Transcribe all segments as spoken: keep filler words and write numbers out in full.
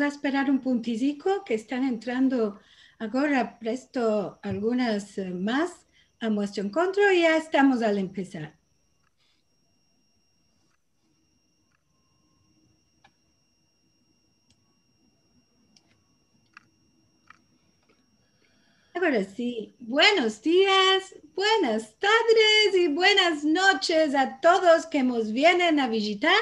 a esperar un puntiziko ke estan entrando agora presto algunas, eh, mas a muestro enkontro i ya estamos al empesar. Agora si, buenos dias, buenas tardes i buenas noches a todos ke mos vienen a vijitar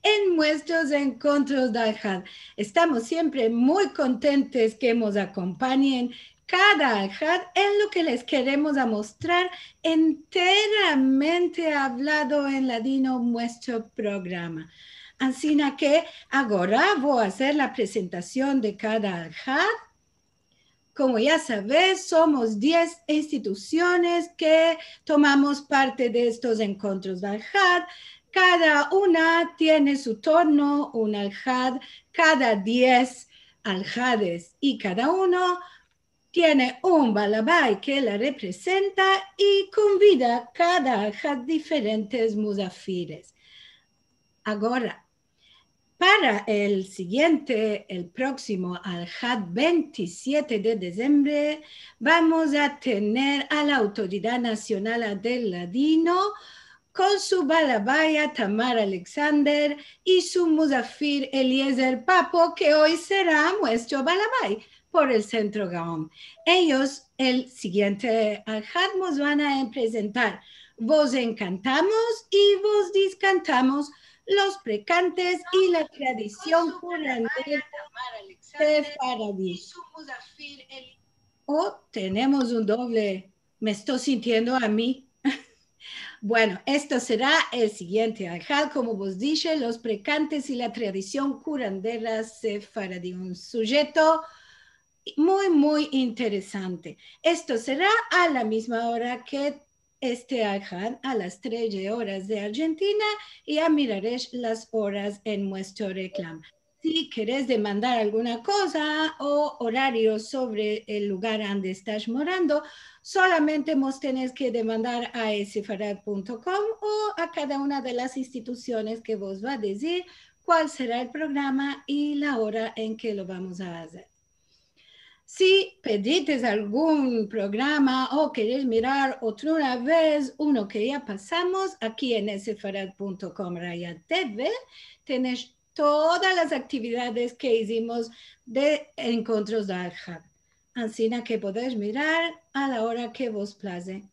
en muestros enkontros de Alhad. Estamos siempre muy kontentes ke mos akompanyen kada Alhad en lo ke les keremos amostrar enteramente avlado en ladino muestro programa. Ansina ke agora vo a azer la presentasion de kada Alhad. Komo ya saves, somos diez institusiones ke tomamos parte de estos enkontros de Alhad. Kada una tiene su turno, un Alhad, kada diez Alhades, i kada uno tiene un balabai ke la reprezenta i konvida kada Alhad diferentes muzafires. Agora, para el sigiente, el proksimo Alhad veintisiete de dizembre, vamos a tener a la Autoridad Nasional del Ladino kon su balabai Tamar Alexander i su muzafir Eliezer Papo, ke oy sera muestro balabai por el Sentro Gaon. Eyos el sigiente Alhad mos van a prezentar Vos enkantamos i vos diskantamos los prekantes i la tradision kurandera sefaradi. O tenemos un doble, me esto sintiendo a mi. Bueno, esto sera el sigiente Alhad, komo vos dishe, los prekantes i la tradision kurandera sefaradi. Un sujeto muy, muy interesante. Esto sera a la mizma ora ke este Alhad, a las treze oras de Arjentina, i ya miraresh las oras en muestro reklama. Si keres demandar alguna koza o orarios sovre el lugar ande estas morando, solamente mos tenes ke demandar a sefarad punto com o a kada una de las institusiones ke vos va a dizir kual sera el programa i la ora en ke lo vamos a azer. Si perdites algun programa o keres mirar otra vez uno ke ya pasamos, aki en sefarad punto com raya T V tenes todas las aktividades ke izimos de enkontros de Alhad. Ansina ke podes mirar a la ora ke vos plaze.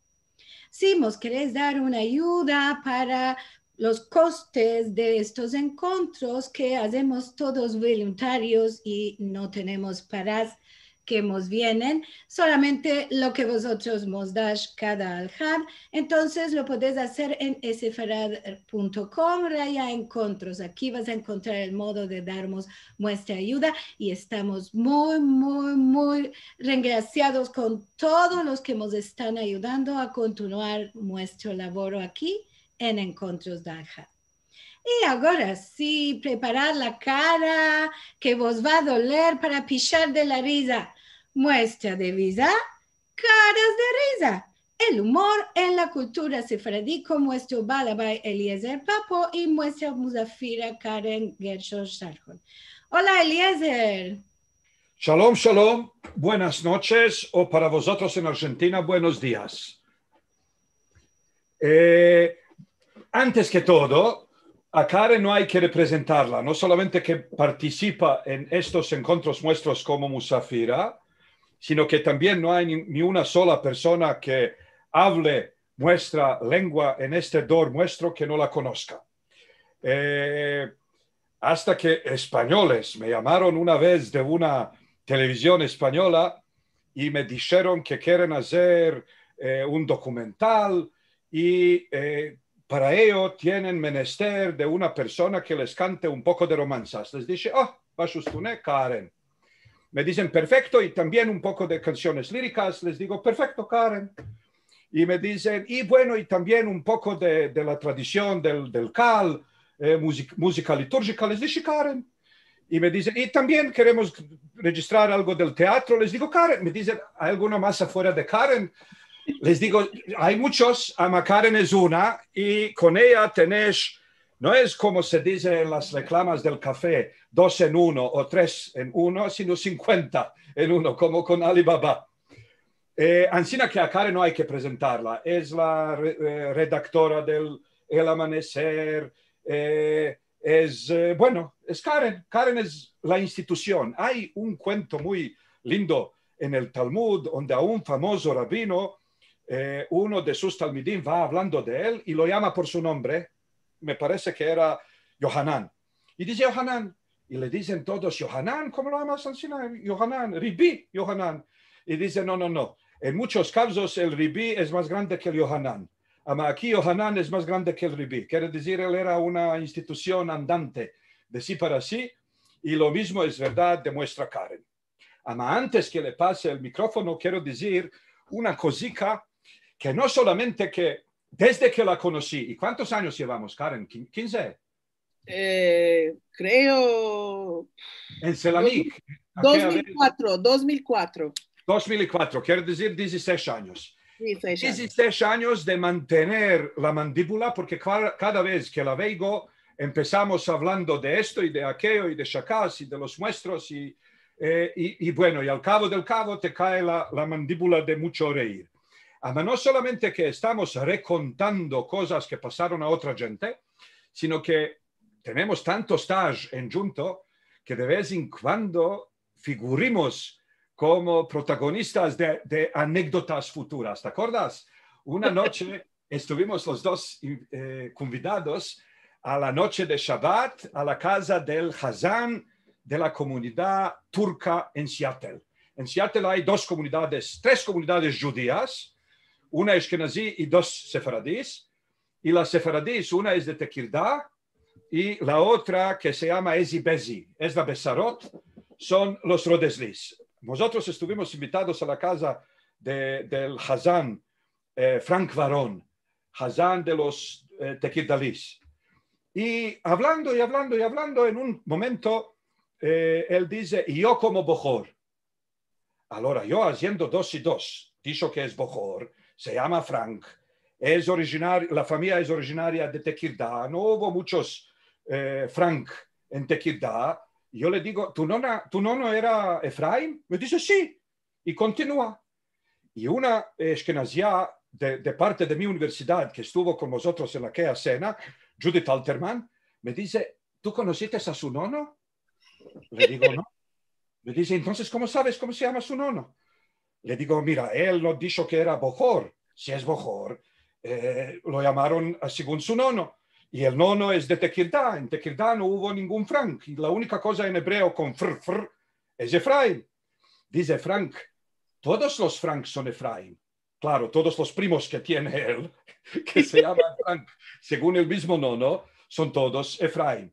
Si mos keres dar una ayuda para los kostes de estos enkontros ke azemos todos voluntarios i no tenemos paras ke mos vienen, solamente lo ke vozotros mos dash kada Alhad, entonses lo podes azer en sefarad punto com raya enkontros. Aki vas a enkontrar el modo de darmos muestra ayuda i estamos muy, muy, muy rengrasiados kon todos los ke mos estan ayudando a kontinuar muestro lavoro aki en Enkontros de Alhad. I agora si, preparad la kara ke vos va a doler para pishar de la riza. Muestra de viza, karas de riza. El umor en la kultura sefaradi kon muestro balabai Eliezer Papo i muestra muzafira Karen Gershon Sharhon. Ola, Eliezer. Shalom, shalom. Buenas noches, o para vozotros en Arjentina, buenos dias. Eh, antes ke todo, a Karen no ay ke reprezentarla, no solamente ke partisipa en estos enkontros muestros komo muzafira, sino ke tambien no ay ni, ni una sola persona ke avle muestra lengua en este dor muestro ke no la konoska. Eh, asta ke espanyoles me yamaron una vez de una televizion espanyola i me disheron ke keren azer, eh, un dokumental i, eh, para eyo tienen menester de una persona ke les kante un poko de romansas. Les dishe, "Oh, va a sustune Karen." Me dizen, "Perfekto, i tambien un poko de kansiones lirikas." Les digo, "Perfekto, Karen." I me dizen, "I bueno, i tambien un poko de, de la tradision del, del kal, eh, muzik-, muzika liturjika." Les dishe, "Karen." I me dizen, "I tambien keremos rejistrar algo del teatro." Les digo, "Karen." Me dizen, "Ay alguna mas afuera de Karen?" Les digo, "Ay munchos, ama Karen es una, i kon eya tenesh No es komo se dize en las reklamas del kafe, dos en uno o tres en uno, sino sinkuenta en uno, komo kon Alibaba. Eh, ansina ke a Karen no ay ke prezentarla. Es la re-, eh, redaktora del El Amaneser, eh, es, eh, bueno, es Karen. Karen es la institusion. Ay un kuento muy lindo en el Talmud, onde a un famozo rabino, eh, uno de sus talmidim va avlando de el i lo yama por su nombre, me parese ke era Yohanan. I dize, "Yohanan." I le dizen todos, "Yohanan, komo lo yamas ansina? Yohanan, Ribi Yohanan." I dize, "No, no, no. En muchos kavzos el Ribi es mas grande ke el Yohanan. Ama aki Yohanan es mas grande ke el Ribi." Kere dizir, el era una institusion andante de si para si, i lo mizmo es verdad de muestra Karen. Ama antes ke le pase el mikrofono, kero dizir una kozika ke no solamente ke, desde ke la konosi, i kuantos anyos yevamos, Karen? Kin-, kinze? Eh, kreo En Selanik, dos mil kuatro, dos mil kuatro. Dos mil kuatro, kere dizir dizisesh anyos. Dizisesh anyos. Dizisesh anyos de mantener la mandibula, porke ka-, kada vez ke la veigo, empesamos avlando de esto i de akeyo i de shakas i de los muestros i, eh, i, i bueno, i al kavo del kavo te kae la, la mandibula de mucho reir. Ama no solamente ke estamos rekontando kozas ke pasaron a otra djente, sino ke tenemos tanto staj endjunto ke de vez en kuando figurimos komo protagonistas de, de anekdotas futuras. Te akordas? Una noche estuvimos los dos, eh, konvidados a la noche de Shabat a la kaza del hazan de la komunidad turka en Seattle. En Seattle ay dos komunidades, tres komunidades djudias, una eshkenazi i dos sefaradis. I las sefaradis, una es de Tekirdağ i la otra ke se yama Ezi Bezi, es la Besarot, son los Rodeslis. Mozotros estuvimos invitados a la kaza de, del hazan, eh, Frank Varon, hazan de los, eh, Tekirdalis. I avlando i avlando i avlando, en un momento, eh, el dize, "I yo komo bohor." Alora yo, aziendo dos i dos, disho ke es bohor, se yama Frank, es orijinari-, la famiya es orijinaria de Tekirdağ, no uvo muchos, eh, Frank en Tekirdağ. Yo le digo, "Tu nona, tu nono era Efraim?" Me dize, "Si." I kontinua. I una, eh, eshkenaziya de, de parte de mi universidad, ke estuvo kon mozotros en akeya sena, Judith Alterman, me dize, "Tu konosites a su nono?" Le digo, "No." Me dize, "Entonses, komo saves komo se yama su nono?" Le digo, "Mira, el no disho ke era bohor. Si es bohor, eh, lo yamaron, ah, segun su nono. I el nono es de Tekirdağ. En Tekirdağ no uvo ningun Frank. I la unika koza en ebreo kon fr, fr, es Efraim." Dize Frank, "Todos los Frank son Efraim." Klaro, todos los primos ke tiene el, ke se yaman Frank, segun el mizmo nono, son todos Efraim.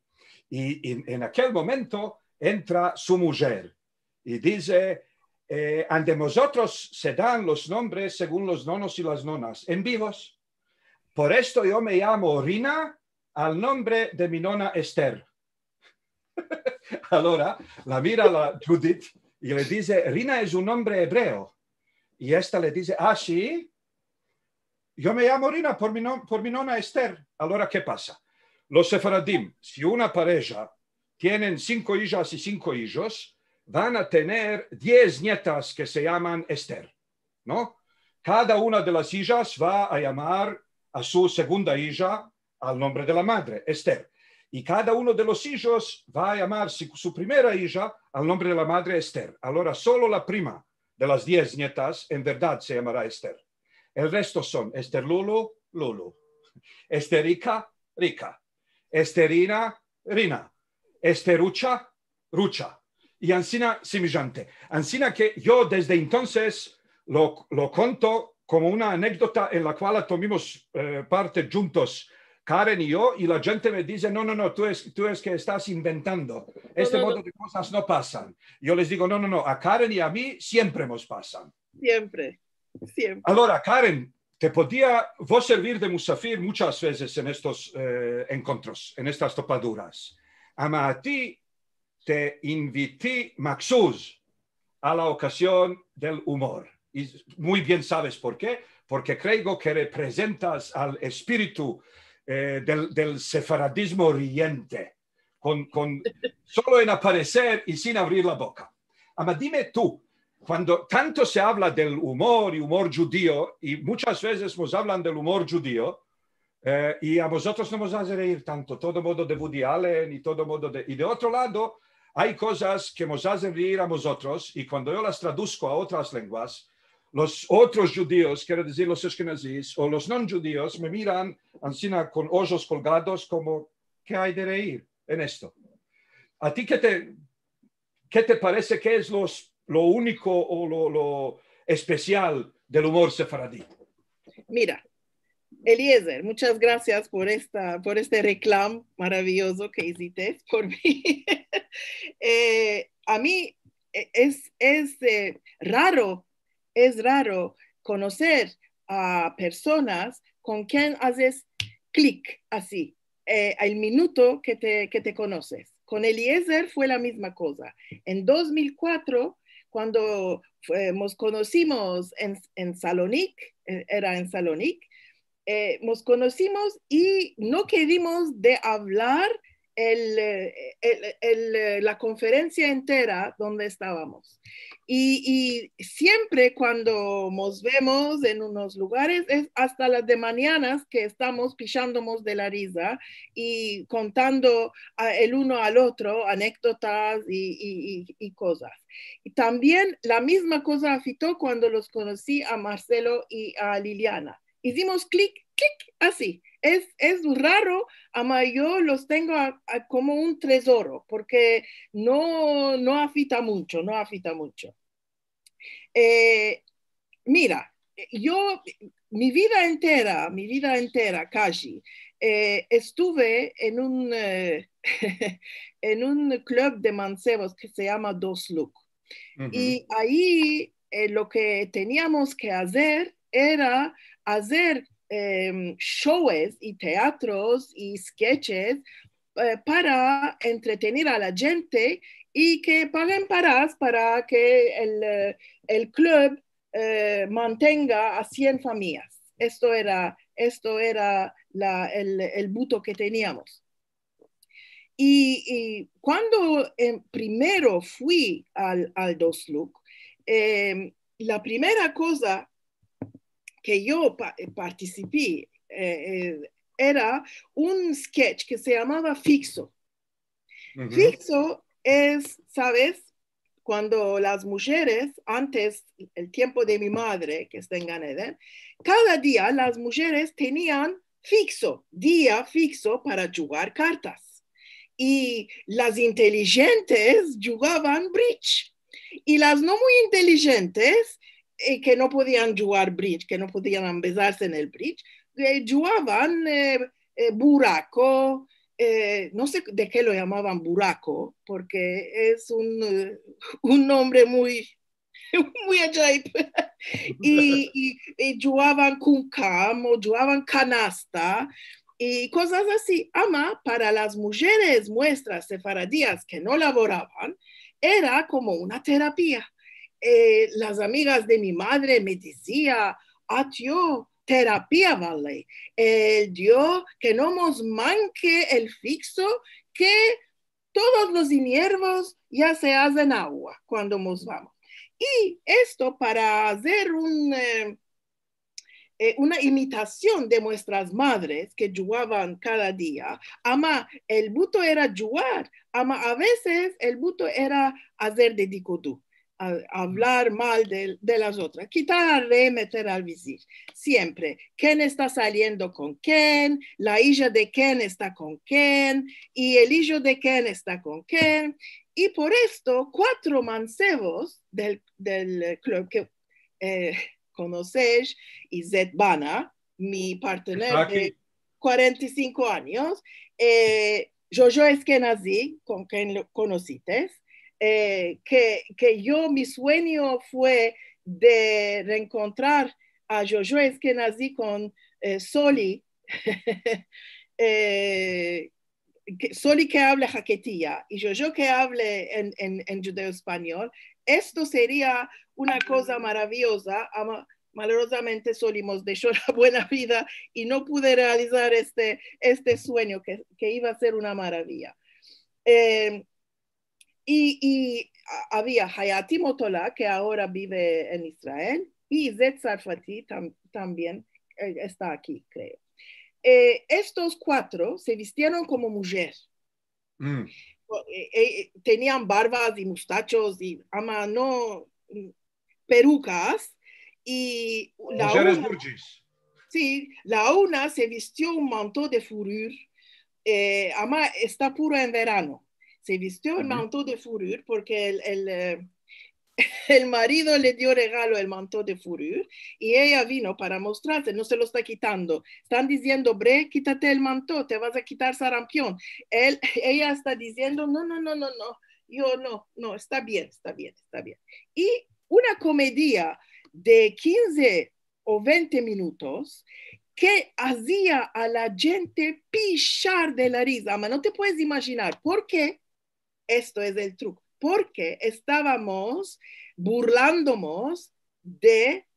I, i en akel momento entra su mujer i dize, eh, "Ande mozotros se dan los nombres segun los nonos i las nonas, en bivos. Por esto yo me yamo Rina al nombre de mi nona Ester." Alora, la mira la Judith i le dize, "Rina es un nombre ebreo." I esta le dize, "Ah, si? Yo me yamo Rina por mi no-, por mi nona Ester." Alora, ke pasa? Los sefaradim, si una pareja tienen sinko ijas i sinko ijos, van a tener diez nietas ke se yaman Ester, no? Kada una de las ijas va a yamar a su segunda ija al nombre de la madre, Ester. I kada uno de los ijos va a yamar su, su primera ija al nombre de la madre, Ester. Alora, solo la prima de las diez nietas en verdad se yamara Ester. El resto son Ester Lulu, Lulu. Esterika, Rika. Esterina, Rina. Esterucha, Rucha. I ansina simijante. Ansina ke yo desde entonses lo, lo konto komo una anekdota en la kual tomimos, eh, parte djuntos, Karen i yo, i la djente me dize, "No, no, no, tu es, tu es ke estas inventando. Este modo de kozas no pasan." Yo les digo, "No, no, no, a Karen i a mi siempre mos pasan." Siempre, siempre. Alora, Karen, te podia vo servir de musafir muchas vezes en estos, eh, enkontros, en estas topaduras. Ama a ti te inviti maksuz a la okazion del umor. I muy bien saves por ke. Porke kreigo ke reprezentas al espiritu eh, del, del sefaradizmo riyente, kon, kon, solo en apareser i sin avrir la boka. Ama dime tu, kuando tanto se avla del umor i umor djudio, i muchas vezes mos avlan del umor djudio, eh, i a mozotros no mos aze reir tanto, todo modo de Woody Allen i todo modo de... I de otro lado, ay kozas ke mos azen reir a mozotros, i kuando yo las tradusko a otras lenguas, los otros djudios, kero dizir los ashkenazis, o los non-djudios, me miran ansina kon ojos kolgados, komo, ke ay de reir en esto? A ti ke te, ke te parese ke es los, lo uniko o lo, lo espesial del umor sefaradi? Mira, Eliezer, muchas grasias por esta, por este reklam maraviyozo ke izites por mi. Eh, a mi, eh, es, es, eh, raro, es raro konoser a personas kon ken azes klik ansi, eh, al minuto ke te, ke te konoses. Kon Eliezer fue la mizma koza. En dos mil kuatro, kuando fue, mos konosimos en, en Salonik, eh, era en Salonik, eh, mos konosimos i no kerimos de avlar el, eh, el, el, eh, la konferensia entera donde estavamos. I, i siempre kuando mos vemos en unos lugares, es asta las de manyana ke estamos pishandomos de la riza i kontando a, el uno al otro anekdotas i, i, i, i kozas. I tambien la mizma koza afekto kuando los konosi a Marcelo i a Liliana. Izimos klik, klik, ansi. Es, es raro, ama yo los tengo a, a, komo un trezoro, porke no, no afekta muncho, no afekta muncho. Eh, mira, yo, mi vida entera, mi vida entera, kaji, eh, estuve en un, eh, en un klub de mansevos ke se yama Dostluk. I ayi, eh, lo ke teniamos ke azer era azer, em, shows i teatros i sketches, eh, para entretener a la djente i ke pagen paras para ke el, eh, el klub, eh, mantenga a sien famiyas. Esto era, esto era la, el, el buto ke teniamos. I, i kuando, em, primero fui al, al Dostluk, em, la primera koza ke yo pa-, partisipi, eh, eh, era un sketch ke se yamava Fikso. Fikso es, saves, kuando las mujeres, antes, el tiempo de mi madre, ke esta en Gan Eden, kada dia las mujeres tenian fikso, dia fikso para djugar kartas. I las intelijentes djugavan bridge. I las no muy intelijentes, eh, ke no podian djugar bridge, ke no podian ambezarse en el bridge, eh, djugavan, eh, eh, burako, eh, no se de ke lo yamavan burako, porke es un, eh, un nombre muy, muy acayip. I, i, i djugavan kunkam o djugavan kanasta i kozas ansi. Ama para las mujeres muestras sefaradias ke no lavoravan, era komo una terapia. Eh, las amigas de mi madre me dizia, "Atyo, terapia, vale. El Dio ke no mos manke el fikso, ke todos los inyervos ya se azen agua kuando mos vamos." I esto para azer un, eh, eh, una imitasion de muestras madres ke djugavan kada dia. Ama el buto era djugar, ama a vezes el buto era azer dedikodu, a, avlar mal de, de las otras, kitar al rey, meter al vizir. Siempre, ken esta saliendo kon ken, la ija de ken esta kon ken, i el ijo de ken esta kon ken. I por esto, kuatro mansevos del, del klub ke, eh, konosesh, Izet Bana, mi partner de kuarenta i sinko anyos, eh, Jojo Eskenazi, kon ken lo konosites, eh, ke, ke yo, mi suenyo fue de reenkontrar a Jojo Eskenazi kon, eh, Soli, eh, ke, Soli ke avle haketia i Jojo ke avle en, en, en djudeo-espanyol. Esto seria una koza maraviyoza, ama, malorozamente solimos desho la buena vida i no pude realizar este, este suenyo ke, ke iva a ser una maraviya. Eh, i, i a, avia Hayati Motola, ke agora bive en Israel, i Izet Sarfati tam, tambien, eh, esta aki, kreo. Eh, estos kuatro se vistieron komo mujer. Mm. Eh, eh, tenian barvas i mustachos i, ama no, mm, perukas, i la Mujeres una, virjins. si, la una se vistio un manto de furur, eh, ama esta puro en verano. Se vistio el manto de furur porke el, el, eh, el marido le dio regalo el manto de furur i eya vino para mostrarse, no se lo esta kitando. Estan diziendo, bre, kitate el manto, te vas a kitar sarampion. El, eya esta diziendo, no, no, no, no, no, yo no, no, esta bien, esta bien, esta bien. I una komedia de kinze o vente minutos ke azia a la djente pishar de la riza. Ama no te puedes imajinar por ke. Esto es el truko. Porke estavamos burlandomos de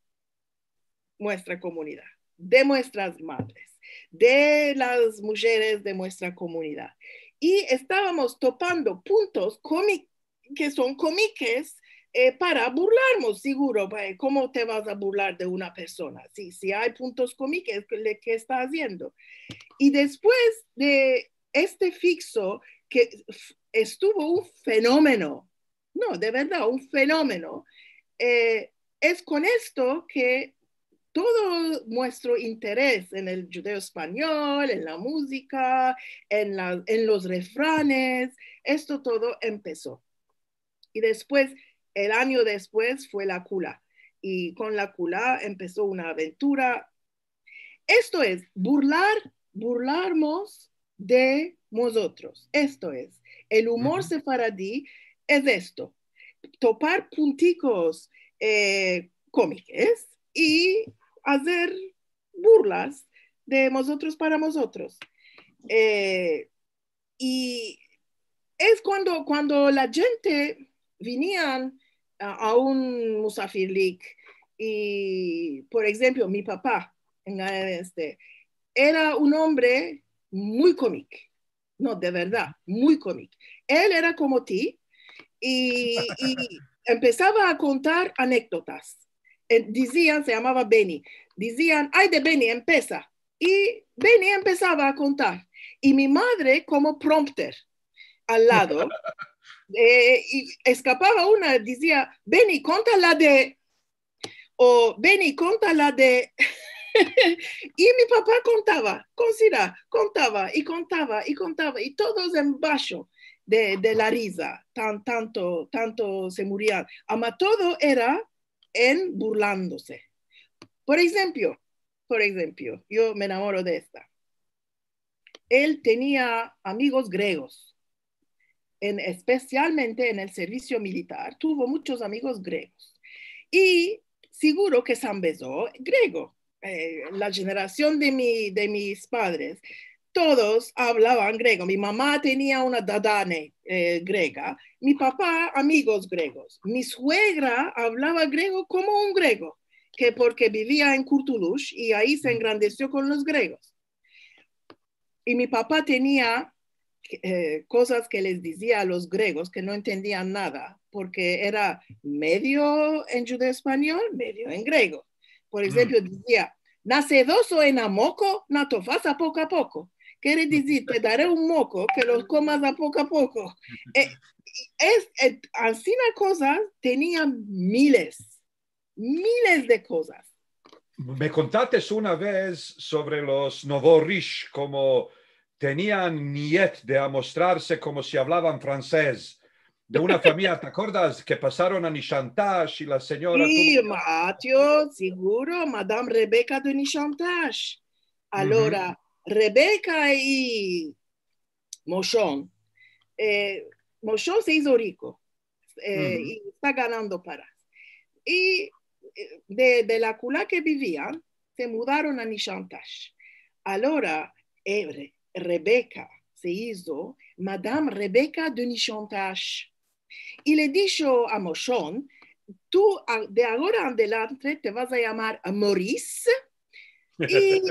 muestra komunidad, de muestras madres, de las mujeres de muestra komunidad. I estavamos topando puntos komi-, ke son komikes, eh, para burlarmos, siguro. Eh, komo te vas a burlar de una persona? Si, si ay puntos komikes, ke, ke esta aziendo? I despues de este fikso, ke f-, estuvo un fenomeno, no, de verdad, un fenomeno, eh, es kon esto ke todo muestro interes en el djudeo-espanyol, en la muzika, en la, en los refranes, esto todo empeso. I despues, el anyo despues, fue la kula. I kon la kula empeso una aventura. Esto es, burlar, burlarmos de mozotros. Esto es, el umor sefaradi es esto. Topar puntikos, eh, komikes i azer burlas de mozotros para mozotros. Eh, i es kuando, kuando la djente vinian a, a un musafirlik i, por enshemplo, mi papa, en, este, era un ombre muy komik. No, de verdad, muy komik. El era komo ti i, i empesava a kontar anekdotas. Eh, dizian, se yamava Beni, dizian, ayde Beni, empesa. I Beni empesava a kontar. I mi madre, komo prompter al lado, eh, i eskapava una, dizia, Beni, konta la de, o Beni, konta la de. I mi papa kontava, konsira, kontava i kontava i kontava, i todos en basho de, de la riza, tan, tanto, tanto se murian. Ama todo era en burlandose. Por enshemplo, por enshemplo, yo me enamoro de esta. El tenia amigos gregos, en, espesialmente en el servisio militar, tuvo muchos amigos gregos. I siguro ke se ambezo grego. Eh, la jenerasion de mi, de mis padres, todos avlavan grego. Mi mama tenia una dada ne-, eh, grega, mi papa amigos gregos. Mi suegra avlava grego komo un grego, ke porke bivia en Kurtulush i ayi se engrandesio kon los gregos. I mi papa tenia, eh, kozas ke les dizia a los gregos ke no entendian nada, porke era medio en djudeo-espanyol, medio en grego. Por enshemplo, dizia, nasedoso en amoko, natofas a poko a poko. Kere dizir, te dare un moko, ke lo komas a poko a poko. Eh, es, eh, ansina kozas tenia miles, miles de kozas. Me kontates una vez sovre los Nouveaux Riches, komo tenian niyet de amostrarse komo si avlavan fransez, de una famiya, te akordas, ke pasaron a Nishantash i la sinyora... Si, tuvo... Matio, siguro, Madame Rebecca de Nishantash. Alora, Rebecca i Moshon, eh, Moshon se izo riko, eh, i esta ganando para. I, eh, de, de la kula ke bivian, se mudaron a Nishantash. Alora, eh, Re-, Rebecca se izo Madame Rebecca de Nishantash. I le disho a Moshon, tu a- de agora adelante te vas a yamar Maurice i,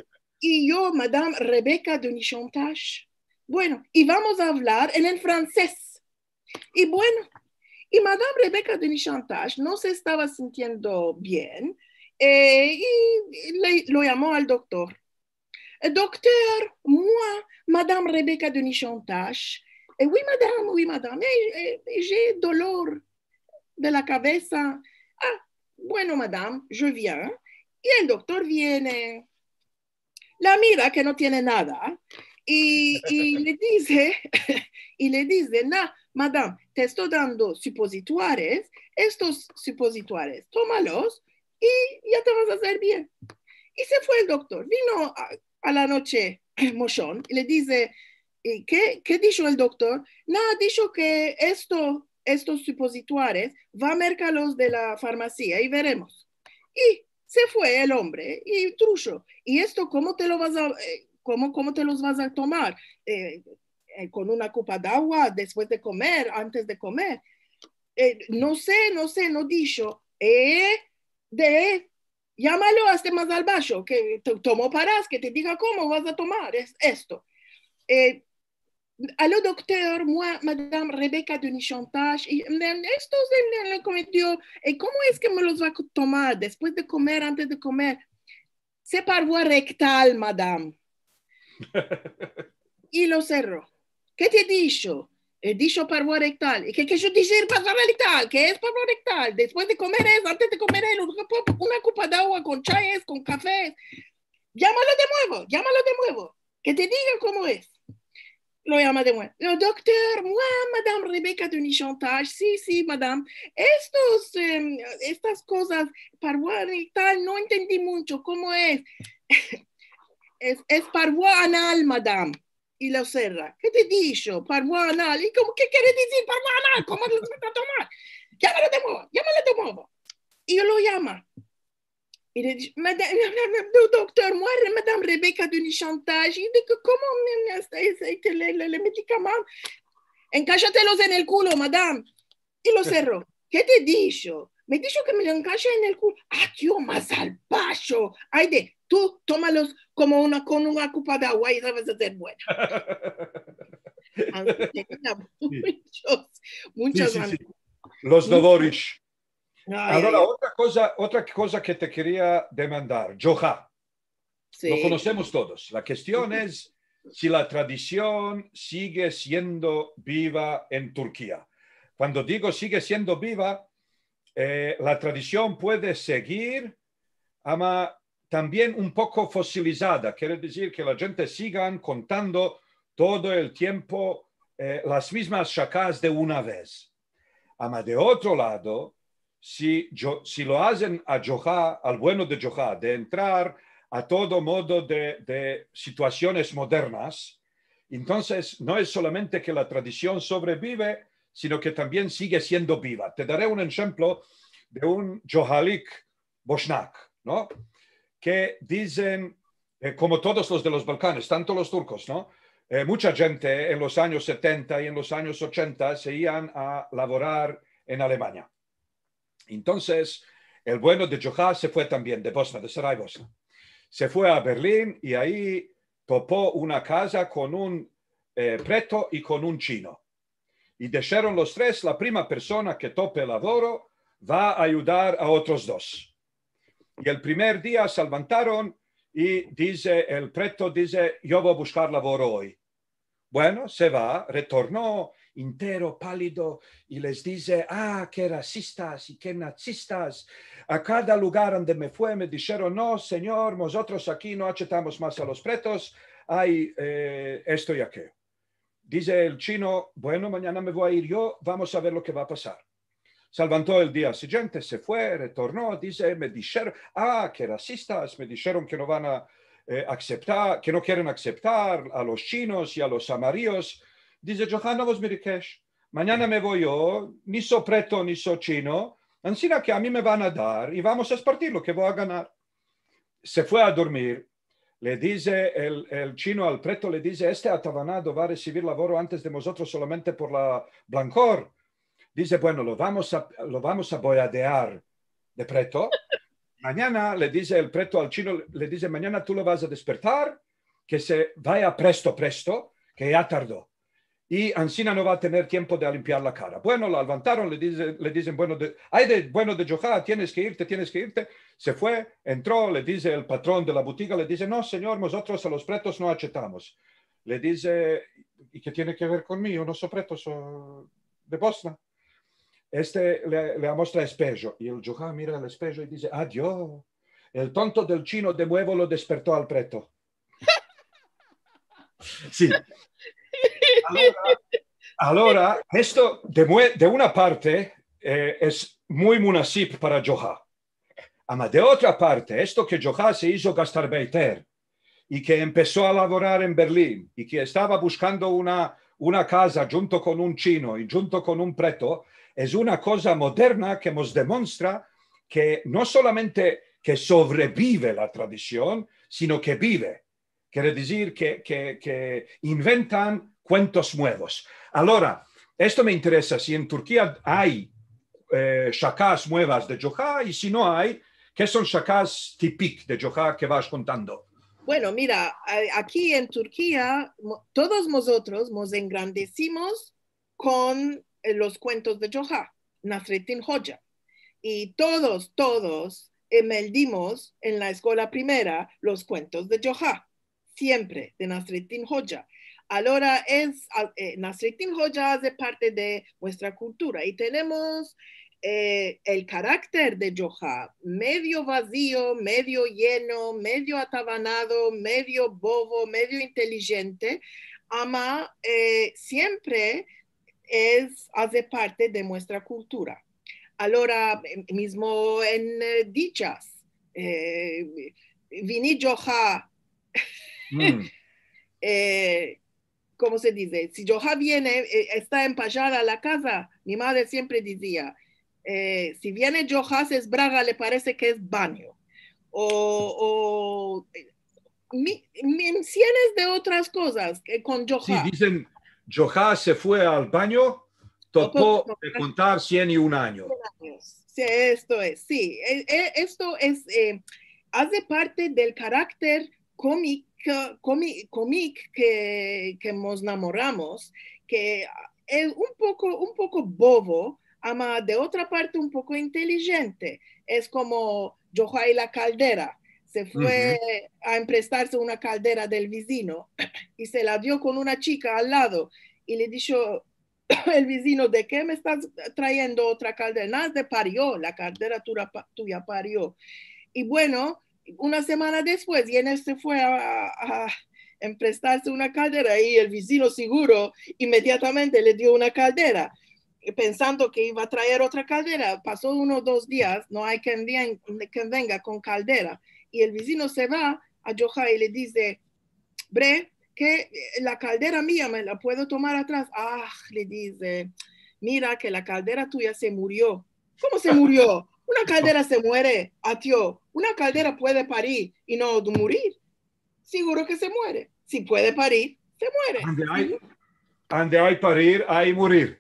i yo Madam Rebeka de Nishantash. Bueno, i vamos a avlar en el franses. I bueno, i Madam Rebeka de Nishantash no se estava sintiendo bien, eh, i le- lo yamo al doktor. Eh, Doktor, moi, Madam Rebeka de Nishantash. Eh, oui, madam, oui, madam. Eh, eh, j'ai dolor de la kavesa. Ah, bueno, madam, je viens. I el doktor viene. La mira ke no tiene nada i, i le dize, i le dize, na, madam, te esto dando supozituares, estos supozituares, tomalos i ya te vas a azer bien. I se fue el doktor. Vino a, a la noche moshon i le dize, i ke, ke disho el doktor? Na, disho ke esto, estos supozituares, va a merkarlos de la farmasia i veremos. I se fue el ombre i trusho. I esto, komo te lo vas a, eh, komo, komo te los vas a tomar? Eh, eh, kon una kupa de agua, despues de komer, antes de komer? Eh, no se, no se, no disho. Eh, de, yamalo aste mas al basho, ke te- tomo paras, ke te diga komo vas a tomar es- esto. Eh, alo doktor, moi, Madam Rebeka de Nishantash, i, mm, esto se me kometo, eh, komo es ke me los va a tomar despues de komer, antes de komer? Se par vua rektal, madam. I lo serro. Ke te disho? Eh, disho par vua rektal. I ke, ke yo dizir par vua rektal? Ke es par vua rektal? Despues de komer es, antes de komer es, una kupa, una kupa de agua kon chay es, kon kafe es. Yamalo de muevo, yamalo de muevo. Ke te diga komo es. Lo yama de muevo. Lo doktor, moi, Madam Rebeka de Nishantash. Si, si, madam. Estos, em, estas kozas par vua rektal, no entendi muncho komo es. Es, es par vua anal, madam. I lo serra. Ke te disho? Par vua anal. I komo, ke kere dizir par vua anal? Komo los vas a tomar? Yamalo de muevo, yamalo de muevo. I lo yama. I le dize, "Mada- doktor, moi, Madam Rebeka de Nishantash." I dize, "Komo me, me, este, este, este, le, le, le medikaman? Enkashatelos en el kulo, madam." I lo serro. Ke te disho? Me disho ke me lo enkashe en el kulo. Ah, tio, mas al basho. Ayde, tu tomalos komo una, kon una kupa de agua i te vas a azer buena. Ansi tenia munchos, munchas maneras. Los dovorish. Ay, ay, ay. Agora, otra koza, otra koza ke te keria demandar, djoha. Si. Lo konosemos todos. La kestion es si la tradision sige siendo biva en Turkia. Kuando digo sige siendo biva, eh, la tradision puede segir, ama tambien un poko fosilizada, kere dizir ke la djente sigan kontando todo el tiempo, eh, las mizmas shakas de una vez. Ama de otro lado, si, djo- si lo azen a djoha, al bueno de djoha, de entrar a todo modo de, de situasiones modernas, entonses no es solamente ke la tradision sovrebive, sino ke tambien sige siendo biva. Te dare un enshemplo de un djohalik boshnak, no? Ke dizen, eh, komo todos los de los Balkanes, tanto los turkos, no? Eh, muncha djente en los anyos setenta i en los anyos ochenta se ian a lavorar en Alemania. Entonses, el bueno de djoha se fue tambien de Bosna, de Saraybosna. Se fue a Berlin i ayi topo una kaza kon un, eh, preto i kon un chino. I disheron los tres, la prima persona ke tope lavoro va a ayudar a otros dos. I el primer dia se levantaron i dize el preto, dize, "Yo vo bushkar lavoro oy." Bueno, se va, retorno entero palido i les dize, "Ah, ke rasistas i ke nazistas. A kada lugar ande me fue me disheron, 'No, senyor, mozotros aki no achetamos mas a los pretos, ay, eh, esto i akeyo.'" Dize el chino, "Bueno, manyana me vo a ir yo, vamos a ver lo ke va a pasar." Se levanto el dia sigiente, se fue, retorno, dize, "Me disheron, ah, ke rasistas, me disheron ke no van a, eh, akseptar, ke no keren akseptar a los chinos i a los amarios." Dize, "Djoha, no vos merikesh. Manyana me vo yo, ni so preto, ni so chino, ansina ke a mi me van a dar i vamos a espartir lo ke vo a ganar." Se fue a dormir. Le dize el, el chino al preto, le dize, "Este atavanado va a resivir lavoro antes de mozotros solamente por la blankor." dize, bueno, lo vamos a, lo vamos a boyadear de preto. Manyana, le dize el preto al chino, le dize, manyana tu lo vas a despertar, ke se vaya presto, presto, ke ya tardo. I ansina no va a tener tiempo de limpiar la kara. Bueno, lo levantaron, le dize, le dizen, bueno, de, ay de, bueno, de Djoha, tienes ke irte, tienes ke irte. Se fue, entro, le dize el patron de la butiga, le dize, no, senyor, mozotros a los pretos no achetamos. Le dize, i ke tiene ke ver kon mi? Yo no so preto, so de Bosna. Este le, le amostra espejo, i el Djoha mira el espejo i dize, adio, el tonto del chino de muevo lo desperto al preto. Si. Alora, alora, esto de, mue- de una parte, eh, es muy munasip para Djoha. Ama de otra parte, esto ke Djoha se izo gastarbeiter i ke empeso a lavorar en Berlin i ke estava buskando una, una kaza djunto kon un chino i djunto kon un preto, es una koza moderna ke mos demonstra ke no solamente ke sovrebive la tradision, sino ke bive. Kere dizir ke, ke, ke inventan kuentos muevos. Alora, esto me interesa, si en Turkia ay, eh, shakas muevas de Djoha, i si no ay, ke son shakas tipik de Djoha ke vas kontando? Bueno, mira, a- aki en Turkia, mo- todos mozotros mos engrandesimos kon, eh, los kuentos de Djoha, Nasrettin Hoca. I todos, todos, eh, meldimos en la eskola primera los kuentos de Djoha, siempre de Nasrettin Hoca. Alora es, a- eh, Nasrettin Hoca aze parte de muestra kultura i tenemos, eh, el karakter de Djoha, medio vazio, medio yeno, medio atavanado, medio bovo, medio intelijente, ama, eh, siempre es, aze parte de muestra kultura. Alora, eh, mizmo en, eh, dichas, eh, vini Djoha, Mm. eh, komo se dize? Si Djoha viene, eh, esta empajada la kaza, mi madre siempre dizia, eh, si viene Djoha, se esbraga, le parese ke es banyo. O, o, eh, mi- mi- sienes de otras kozas ke kon Djoha. Si, dizen, Djoha se fue al banyo, topo de kontar sien i un anyo. Si, esto es, si. E- e- esto es, eh, aze parte del karakter komik, komi- komik ke, ke mos namoramos, ke es un poko, un poko bovo, ama de otra parte un poko intelijente. Es komo Djoha i la kaldera. Se fue a emprestarse una kaldera del vizino i se la dio kon una chika al lado i le disho el vizino, de ke me estas trayendo otra kaldera? Nada, pario, la kaldera tuya pa- tuya pario. I bueno, una semana despues, i en este fue a, a emprestarse una kaldera i el vizino seguro inmediatamente le dio una kaldera, pensando ke iva a traer otra kaldera. Paso uno o dos dias, no ay ken vien- ken venga kon kaldera. I el vizino se va a Djoha i le dize, bre, ke, eh, la kaldera mia me la puedo tomar atras? Ah, le dize, mira ke la kaldera tuya se murio. Komo se murio? Una kaldera se muere, atio. Una kaldera puede parir i no murir. Seguro ke se muere. Si puede parir, se muere. Ande ay, ande ay parir, ay murir.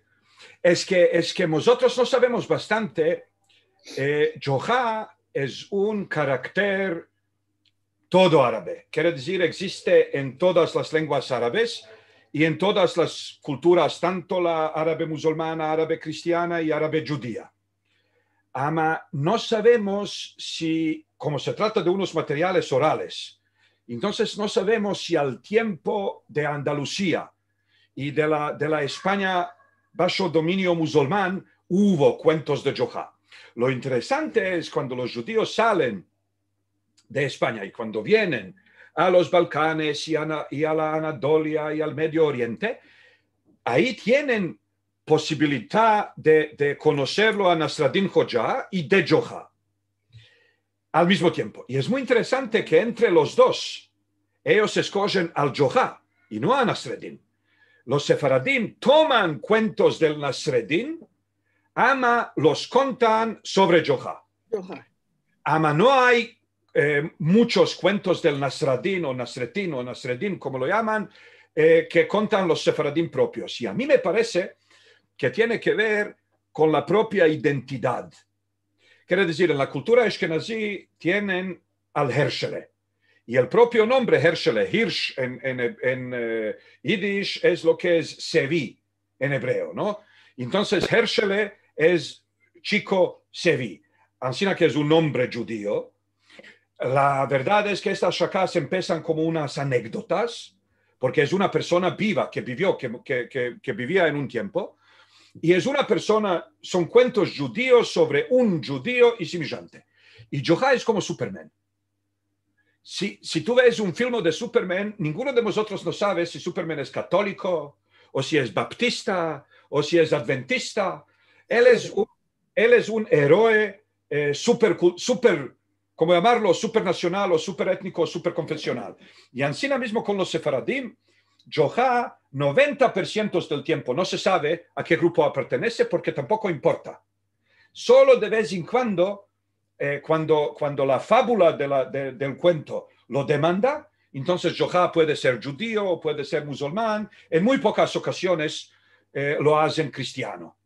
Es ke, es ke mozotros no savemos bastante. Eh, Djoha es un karakter todo arabe. Kere dizir, egziste en todas las lenguas arabes i en todas las kulturas, tanto la arabe muzulmana, arabe kristiana i arabe djudia. Ama no savemos si, komo se trata de unos materiales orales, entonses no savemos si al tiempo de Andalusia i de la, de la Espanya basho dominio muzulman uvo kuentos de Djoha. Lo interesante es kuando los djudios salen de Espanya i kuando vienen a los Balkanes i a, na- i a la Anadolia i al Medio Oriente, ayi tienen posibilidad de, de konoserlo a Nasreddin Hoca i de Djoha al mizmo tiempo. I es muy interesante ke entre los dos, eyos eskojen al Djoha i no a Nasreddin. Los sefaradim toman kuentos del Nasreddin, ama los kontan sovre Djoha. Djoha. Ama no ay, eh, muchos kuentos del Nasreddin o Nasreddin o Nasreddin, komo lo yaman, eh, ke kontan los sefaradim propios. I a mi me parese ke tiene ke ver kon la propia identidad. Kere dizir, en la kultura eshkenazi tienen al Hershele. I el propio nombre Hershele, Hirsh en, en, en, eh, yidish es lo ke es Sevi en ebreo, no? Entonses, Hershele es chiko Sevi. Ansina ke es un nombre djudio. La verdad es ke estas shakas empesan komo unas anekdotas, porke es una persona biva ke bivio, ke, ke, ke, ke bivia en un tiempo, i es una persona, son kuentos djudios sovre un djudio i simijante. I Djoha es komo Superman. Si, si tu ves un filmo de Superman, ninguno de mozotros no save si Superman es katoliko, o si es baptista, o si es adventista. El es un, el es un eroe, eh, super, super, komo yamarlo, supernasional o superetniko o superkonfesional. I ansina mizmo kon los sefaradim, Djoha, noventa por siento del tiempo no se save a ke grupo apartenese porke tampoko importa. Solo de vez en kuando, eh, kuando, kuando la fabula de la, de, del kuento lo demanda, entonses Djoha puede ser djudio o puede ser muzulman, en muy pokas okasiones, eh, lo azen kristiano.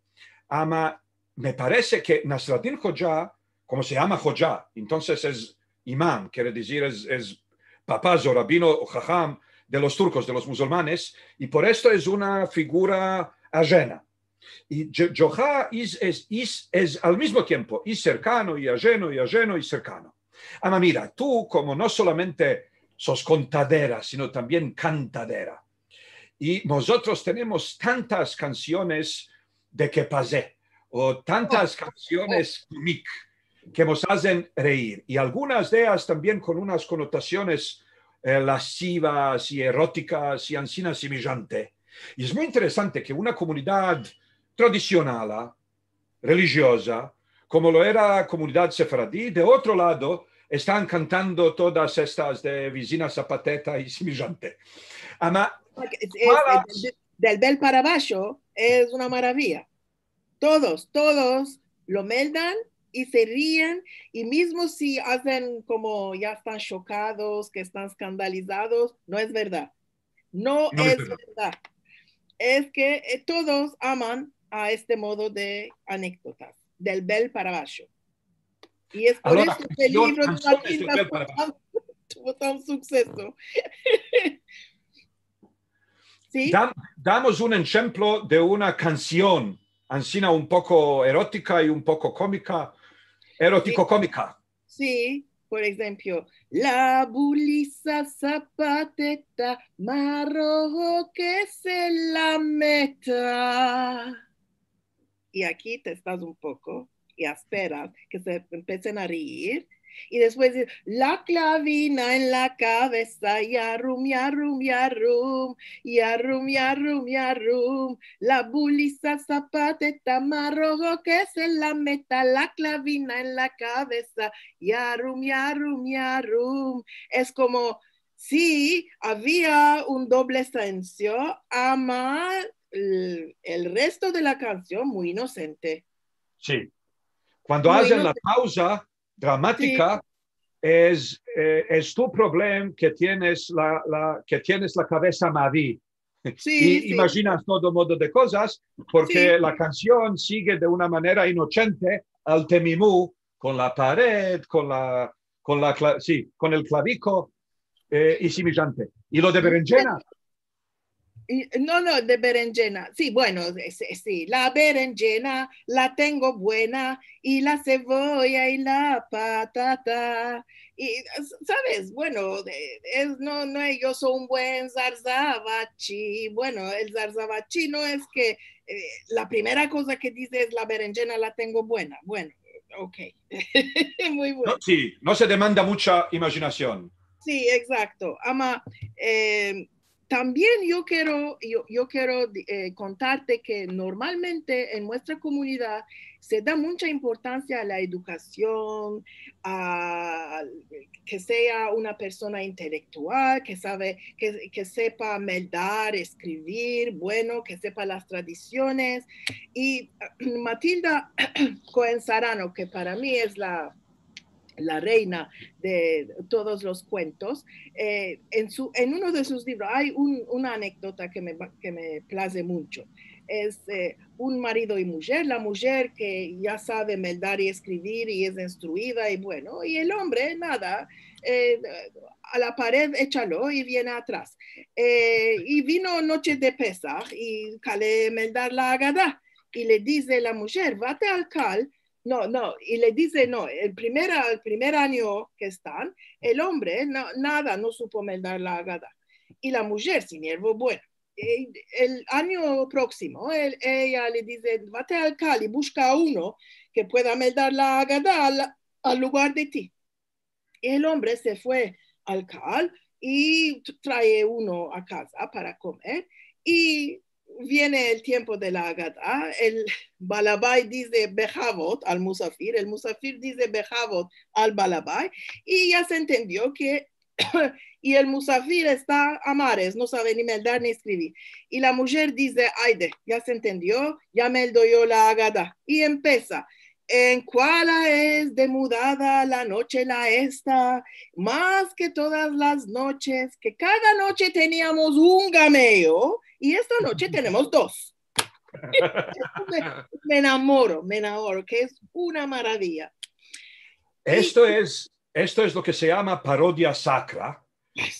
Ama me parese ke Nasraddin Hodja, komo se yama Hodja, entonses es imam, kere dizir, es, es papazo, rabino o haham de los turkos, de los muzulmanes, i por esto es una figura ajena. I Djo-, Djoha es, es, es, es al mizmo tiempo i serkano, i ajeno, i ajeno, i serkano. Ama mira, tu komo no solamente sos kontadera, sino tambien kantadera. I mozotros tenemos tantas kansiones de kepaze, o tantas kansiones komik ke mos azen reir, i algunas de eyas tambien kon unas konotasiones, eh, lasivas i erotikas i ansina simijante. I es muy interesante ke una komunidad tradisionala, relijioza, komo lo era komunidad sefaradi, de otro lado estan kantando todas estas de vizina zapateta i simijante. Ama, es, es, kualas del, del bel para abasho es una maravia. Todos, todos lo meldan i se rien, i mizmo si azen komo ya estan shokados, ke estan eskandalizados, no es verdad. No es verdad. Es ke, eh, todos aman a este modo de anekdotas, del bel para abasho. I es por esto ke el livro de Matilda tuvo tan, tuvo tan sukseso. Si? Dam-, damos un enshemplo de una kansion, ansina un poko erotika i un poko komika, erotiko-komika. Si, por enshemplo, la bulisa zapateta, ma roho ke se la meta. I aki te estas un poko, i asperas ke se empesen a reir, i despues dize, la klavina en la kavesa, yarum, yarum, yarum, yarum, yarum, yarum, la bulisa zapateta, ma roho ke se la meta, la klavina en la kavesa, yarum, yarum, yarum. Es komo si avia un doble senso, ama el, el resto de la kansion muy inosente. Si. Kuando azen la pauza dramatika, es, eh, es tu problem ke tienes la, la, ke tienes la kavesa mavi. Si, i imajinas todo modo de kozas, porke la kansion sigue de una manera inosente al temimu, kon la pared, kon la, kon la kla-, si, kon el klaviko, eh, i simijante. I lo de berenjena. I, no, no, de berenjena. Si, bueno, si, si, la berenjena la tengo buena, i la sevoya i la patata. I, s-, saves, bueno, eh, es, no, no, yo so un buen zarzavachi. Bueno, el zarzavachi no es ke, eh, la primera koza ke dize es la berenjena la tengo buena. Bueno, ok. Muy bueno. No, si, no se demanda mucha imajinasion. Si, egzakto. Ama, eh, tambien yo kero, yo, yo kero, eh, kontarte ke normalmente en muestra komunidad se da mucha importansia a la edukasion, a ke sea una persona intelektual, ke save, ke, ke sepa meldar, eskrivir, bueno, ke sepa las tradisiones. I Matilda Koen Sarano, ke para mi es la, la reina de todos los kuentos, eh, en su, en uno de sus livros ay un, una anekdota ke me, ke me plaze mucho. es, eh, un marido i mujer, la mujer ke ya save meldar i eskrivir i es instruida i bueno, i el ombre, nada, eh, a la pared echalo i viene atras. Eh, i vino noche de Pesah i kale meldar la Agada. I le dize la mujer, vate al kal, no, no, i le dize, no, el primer, el primer anyo ke estan, el ombre, no, nada, no supo meldar la Agada. I la mujer, si niervo, bueno, eh, el anyo proksimo, el, eya le dize, vate al kal i bushka a uno ke pueda meldar la Agada al, al lugar de ti. El ombre se fue al kal i t-, trae uno a kaza para komer. I viene el tiempo de la Agada, el balabay dize behavot al musafir, el musafir dize behavot al balabay, i ya se entendio ke, i el musafir esta a mares, no save ni meldar ni eskrivir. I la mujer dize, ayde, ya se entendio, ya meldo yo la Agada. I empesa, en kuala es demudada la noche la esta, mas ke todas las noches, ke kada noche teniamos un gameyo, i esta noche tenemos dos. Me, me enamoro, me enamoro, ke es una maraviya. I esto es, esto es lo ke se yama parodia sakra.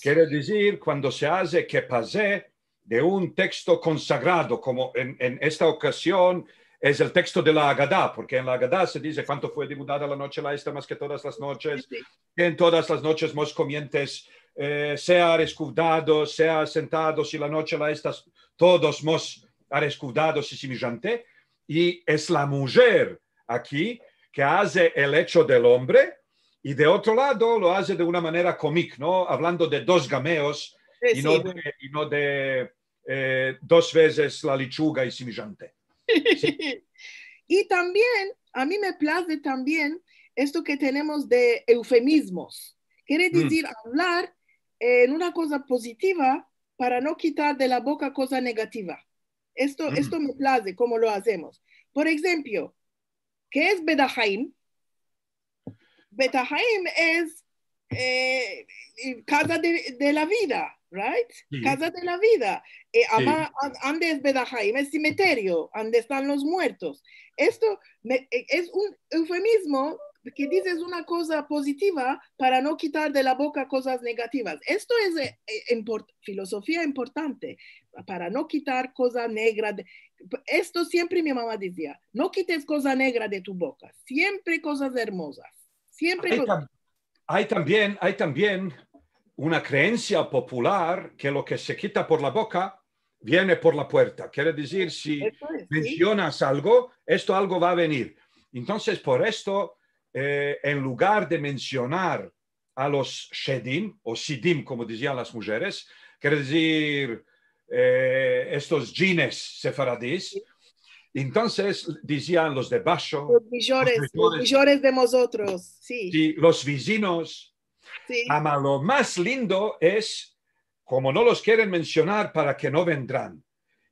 Kere dizir, kuando se aze kepaze de un teksto konsagrado, komo en, en esta okazion es el teksto de la Agada, porke en la Agada se dize kuanto fue demudada la noche la esta mas ke todas las noches, si, si, ke en todas las noches mos komientes, eh, sea areskuvdados, sea sentados, i la noche la esta todos mos areskuvdados i simijante, i es la mujer aki ke aze el echo del ombre, i de otro lado lo aze de una manera komik, no? Avlando de dos gameyos, si, i no, si, de, i no de, eh, dos vezes la lechuga i simijante. Si. I tambien, a mi me plaze tambien esto ke tenemos de eufemizmos. Kere dizir avlar, eh, en una koza pozitiva para no kitar de la boka koza negativa. Esto, esto me plaze, komo lo azemos. Por enshemplo, ke es Beit Haim? Beit Haim es, eh, kaza de, de la vida, right? Si. Kaza de la vida. Eh, si. Ama, an-, ande es Beit Haim, es simeterio, ande estan los muertos. Esto me, eh, es un eufemizmo ke dizes una koza pozitiva para no kitar de la boka kozas negativas. Esto es, eh, eh, import-, filozofia importante, para no kitar koza negra de, esto siempre mi mama dizia, no kites koza negra de tu boka, siempre kozas ermozas, siempre. Ay, kozas tam-, ay tambien, ay tambien una kreensia popular ke lo ke se kita por la boka viene por la puerta. Kere dizir, si, esto es, si, mensionas algo, esto algo va a venir. Entonses, por esto, eh, en lugar de mensionar a los shedim, o sidim, komo dizian las mujeres, kere dizir, eh, estos djines sefaradis. Si. Entonses dizian los de basho, los mijores, los mijores, los mijores de mozotros, si. Si, los vizinos. Si. Ama lo mas lindo es, komo no los keren mensionar para ke no vendran,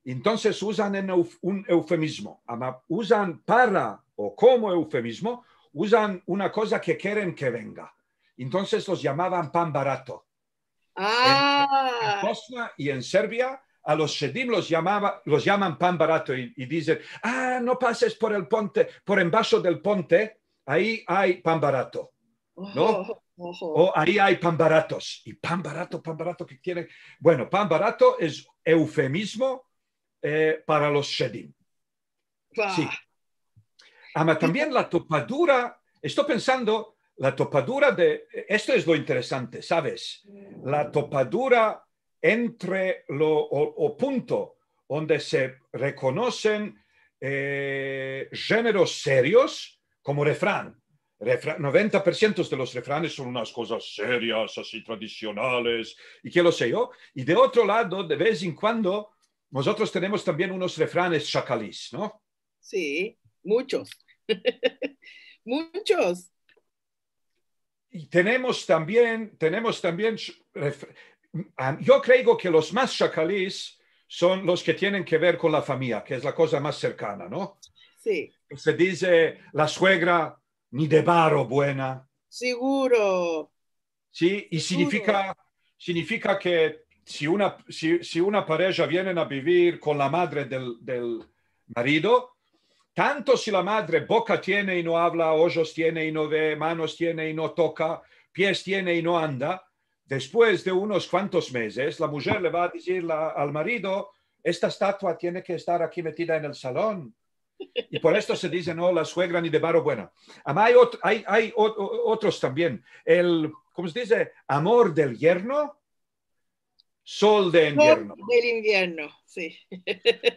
entonses uzan en euf-, un eufemizmo. Ama uzan para o komo eufemizmo, uzan una koza ke keren ke venga. Entonses los yamavan pan barato. En, en Bosnia i en Serbia, a los shedim los yamava, los yaman pan barato i, i dizen, "Ah, no pases por el ponte, por embasho del ponte, ayi ay pan barato." No? Oho, oho. O ayi ay pan baratos. I pan barato, pan barato, ke kere? Bueno, pan barato es eufemizmo, eh, para los shedim. Ba. Si. Ama tambien la topadura, esto pensando, la topadura de, esto es lo interesante, saves? La topadura entre lo, o, o punto onde se rekonosen, eh, jeneros serios komo refran. Refra-, noventa por siento de los refranes son unas kozas serias, ansi, tradisionales, i ke lo se yo. I de otro lado, de vez en kuando, mozotros tenemos tambien unos refranes shakalis, no? Si, muchos. Muchos. I tenemos tambien, tenemos tambien sh-, ref-, a, yo kreigo ke los mas shakalis son los ke tienen ke ver kon la famiya, ke es la koza mas serkana, no? Si. Se dize, "La suegra ni de baro buena." Siguro. Si, i signifika, signifika ke si una, si, si una pareja vienen a bivir kon la madre del, del marido, tanto si la madre boka tiene i no avla, ojos tiene i no ve, manos tiene i no toka, pies tiene i no anda, despues de unos kuantos mezes, la mujer le va a dizir la, al marido, esta statua tiene ke estar aki metida en el salon. I por esto se dize, no, la suegra ni de baro buena. Ama ay ot-, ay, ay ot-, o-, otros tambien. El, komo se dize? Amor del yerno, sol de invierno. Sol del invierno, si.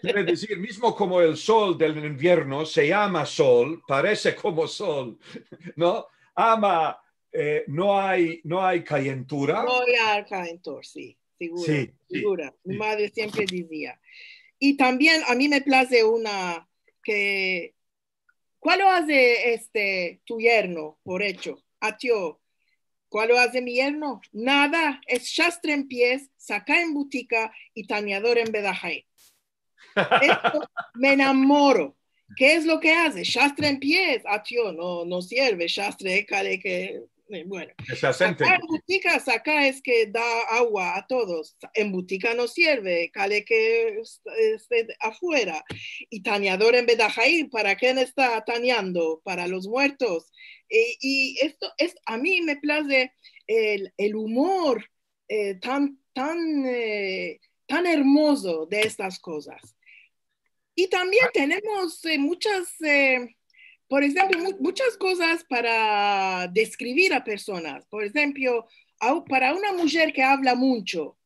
Kere dizir, mizmo komo el sol del invierno se yama sol, parese komo sol, no? Ama, eh, no ay, no ay kayentura. No ay kayentura, si, siguro, Si, si, siguro. Mi si. Madre siempre dizia. I tambien a mi me plaze una ke, kualo aze este tu yerno, por echo? Atio, kualo aze mi yerno? Nada, es shastre en pies, saka en butika i tanyador en bedahaim. Esto me enamoro. Ke es lo ke aze? Shastre en pies. Atio, no, no sirve, shastre, kale ke, eh, bueno. Ke se asente. Saka en butika, saka es ke da agua a todos. En butika no sirve, kale ke est-, este afuera. I tanyador en bedahaim, para ken esta tanyando? Para los muertos. Eh, i esto es, a mi me plaze el, el umor, eh, tan, tan, eh, tan ermozo de estas kozas. I tambien tenemos, eh, muchas, eh, por enshemplo, mu-, muchas kozas para deskrivir a personas. Por enshemplo, a u-, para una mujer ke avla muncho,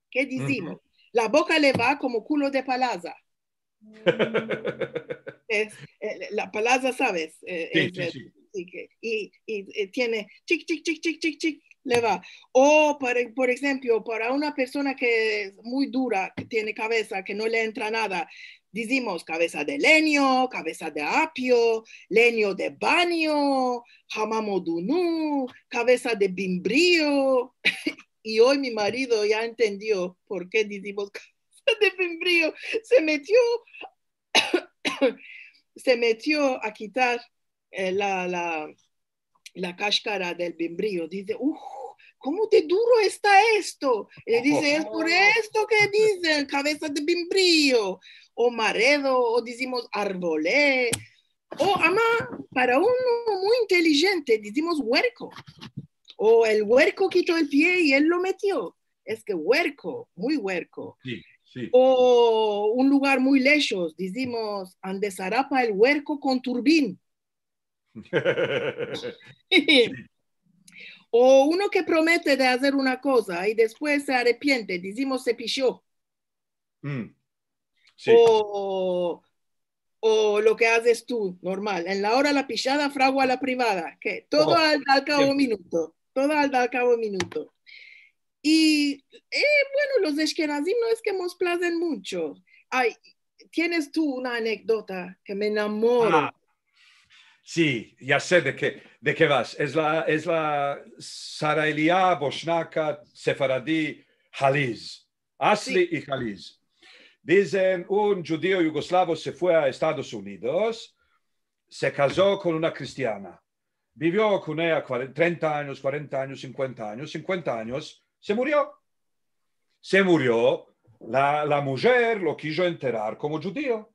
ke dizimos? La boka le va komo kulo de palaza. Es, eh, la palaza, saves? Eh, Si, es, si, eh, si. si ke, i, i, eh, tiene chik, chik, chik, chik, chik, chik, le va. O, para, por enshemplo, para una persona ke es muy dura, ke tiene kavesa, ke no le entra nada, dizimos kavesa de lenyo, kavesa de apio, lenyo de banyo, hamam odunu, kavesa de bimbrio. I oy mi marido ya entendio por ke dizimos kavesa de bimbrio. Se metio, se metio a kitar, eh, la, la, la kashkara del bimbrio. Dize, "Uf, komo de duro esta esto?" I dize, "Es por esto ke dizen kavesa de bimbrio, o maredo, o dizimos arvole." O ama, para uno muy inteligente, dizimos huerko. O el huerko kito el pie i el lo metio. Es ke huerko, muy huerko. Si, si. O un lugar muy leshos, dizimos, ande sarapa el huerko kon turbin. O uno ke promete de azer una koza i despues se arepiente, dizimos se pisho. Mm. Si. O, o lo ke azes tu, normal. En la ora la pishada, fragua la privada. Ke todo Oh, al, al kabo siempre. Minuto. Todo al, al kabo minuto. I, eh, bueno, los ashkenazim no es ke mos plazen muncho. Ay, tienes tu una anekdota ke me enamoro. Ah, si, ya se de ke, de ke vas. Es la, es la saraelia, boshnaka, sefaradi, haliz. Asli i haliz. Dizen, un djudio yugoslavo se fue a Estados Unidos, se kazo kon una kristiana. Bivio kon eya kuarenta, trenta anyos, kuarenta anyos, sinkuenta anyos, sinkuenta anyos, se murio. Se murio, la, la mujer lo kijo enterar komo djudio.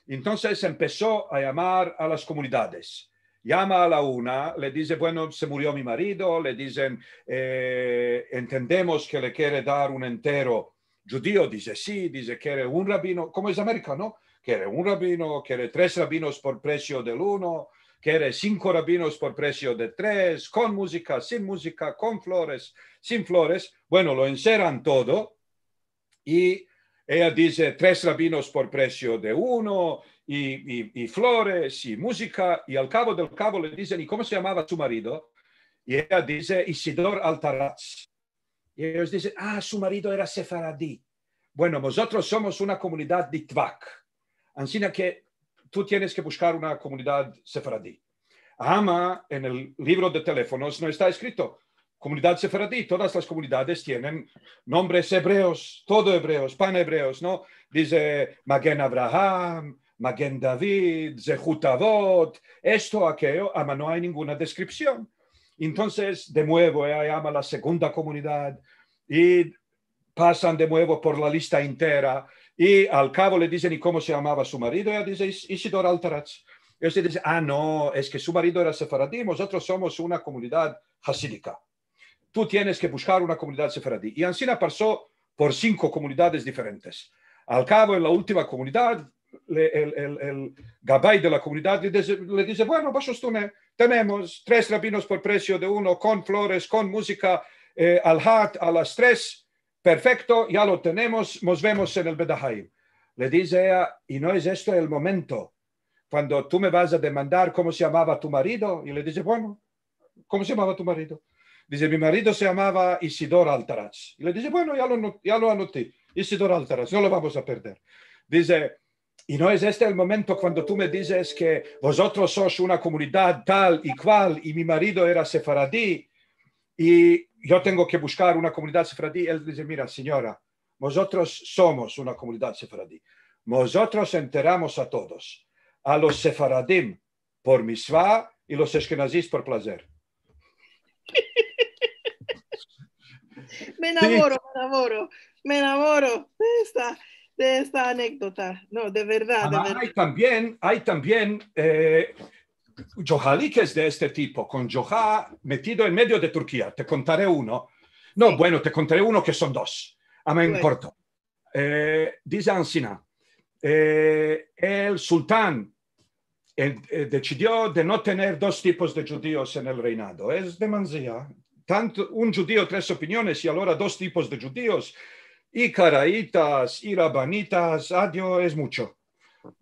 Entonses empeso a yamar a las komunidades. Yama a la una, le dize, "Bueno, se murio mi marido", le dizen, eh, "Entendemos ke le kere dar un entero djudio", dize, "Si", dize, "kere un rabino", komo es Amerika, no? "Kere un rabino, kere tres rabinos por presio del uno, kere sinko rabinos por presio de tres, kon muzika, sin muzika, kon flores, sin flores". Bueno, lo enseran todo, i eya dize, "Tres rabinos por presio de uno, i, i, i flores, i muzika", i al kabo del kabo le dizen, "I komo se yamava su marido?" I eya dize, "Isidor Altaratz". I eyos dizen, "Ah, su marido era sefaradi". Bueno, mozotros somos una komunidad litvak. Ansina ke tu tienes ke bushkar una komunidad sefaradi. Ama, en el livro de telefonos no esta eskrito komunidad sefaradi. Todas las komunidades tienen nombres ebreos, todo ebreos, pan ebreos, no? Dize Magen Avraham, Magen David, Zehut Avot, esto, akeyo, ama no ay ninguna deskripsion. Entonses, de muevo, eya yama la segunda komunidad i pasan de muevo por la lista intera, i al kavo le dizen, i komo se yamava su marido? Eya dize, "Is-, Isidor Altaratz." Este dize, "A, no, es ke su marido era sefaradi, mozotros somos una komunidad hasidika. Tu tienes ke bushkar una komunidad sefaradi." I ansina paso por sinko komunidades diferentes. Al kavo, en la ultima komunidad, le-, el, el, el gabai de la komunidad le dize, le dize, "Bueno, Bashostune, tenemos tres rabinos por presio de uno, kon flores, kon muzika, eh, al hat, a las tres, perfekto, ya lo tenemos, mos vemos en el Bet Haim." Le dize eya, "I no es esto el momento kuando tu me vas a demandar komo se yamava tu marido?" I le dize, "Bueno, komo se yamava tu marido?" Dize, "Mi marido se yamava Isidor Altaratz." I le dize, "Bueno, ya lo no-, ya lo anoti, Isidor Altaratz, no lo vamos a perder." Dize, "I no es este el momento kuando tu me dizes ke vozotros sos una komunidad tal i kual i mi marido era sefaradi i yo tengo ke bushkar una komunidad sefaradi?" El dize, "Mira, sinyora, mozotros somos una komunidad sefaradi. Mozotros enteramos a todos, a los sefaradim por mitzva i los ashkenazis por plazer." Me enamoro, me enamoro, me enamoro de esta, de esta anekdota. No, de verdad, de verdad. Ay tambien, ay tambien, eh, djohalikes de este tipo, kon djoha metido en medio de Turkia. Te kontare uno. No, bueno, te kontare uno ke son dos. Ama en korto. Eh, dize ansina, eh, el sultan, eh, eh, desidio de no tener dos tipos de djudios en el reinado. Es demanzia. Tanto un djudio, tres opiniones, i alora dos tipos de djudios, i karaitas, i rabanitas, adio, es mucho.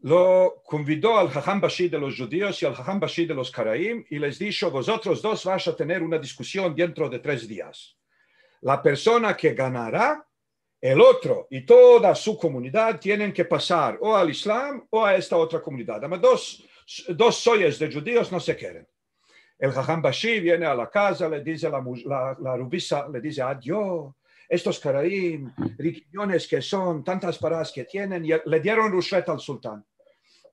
Lo konvido al haham bashi de los djudios i al haham bashi de los karaim, i les disho, "Vozotros dos vash a tener una diskusion dentro de tres dias. La persona ke ganara, el otro i toda su komunidad tienen ke pasar o al Islam o a esta otra komunidad. Ama dos, dos soyes de djudios no se keren." El haham bashi viene a la kaza, le dize la mu-, la, la rubisa, le dize, "Adio, estos karaim, rikinyones ke son, tantas paras ke tienen", i le dieron rushvet al sultan.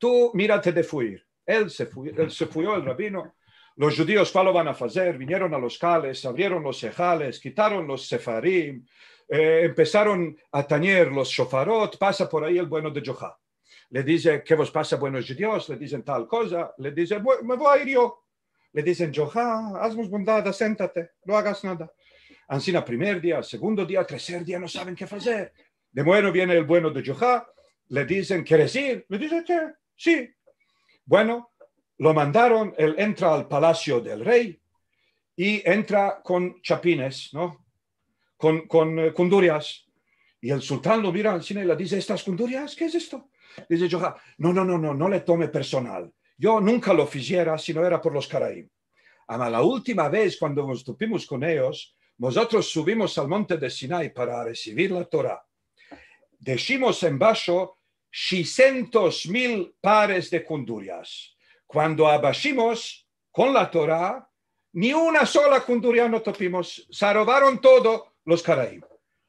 "Tu mirate de fuir." El se fu-, el se fuyo, el rabino. Los djudios, "Kual lo van a fazer?" Vinieron a los kales, avrieron los ehales, kitaron los sefarim, eh, empesaron a tanyer los shofarot, pasa por ayi el bueno de djoha. Le dize, "Ke vos pasa, buenos djudios?" Le dizen, "Tal koza." Le dize, "Bu-, me vo a ir yo." Le dizen, "Djoha, azmos bondad, asentate, no agas nada." Ansina primer dia, segundo dia, treser dia, no saven ke fazer. De bueno viene el bueno de djoha, le dizen, "Keres ir?" Le dize, "Ke, si." Bueno, lo mandaron, el entra al palasio del rey i entra kon chapines, no? Kon, kon, eh, kundurias. I el sultan lo mira ansina i le dize, "Estas kundurias, ke es esto?" Dize djoha, "No, no, no, no, no le tome personal. Yo nunka lo fiziera si no era por los karaim. Ama la ultima vez kuando mos topimos kon eyos, mozotros suvimos al monte de Sinai para resivir la Tora. Deshimos embasho shishentos mil pares de kundurias. Kuando abashimos kon la Tora, ni una sola kunduria no topimos. Se rovaron todo los karaim."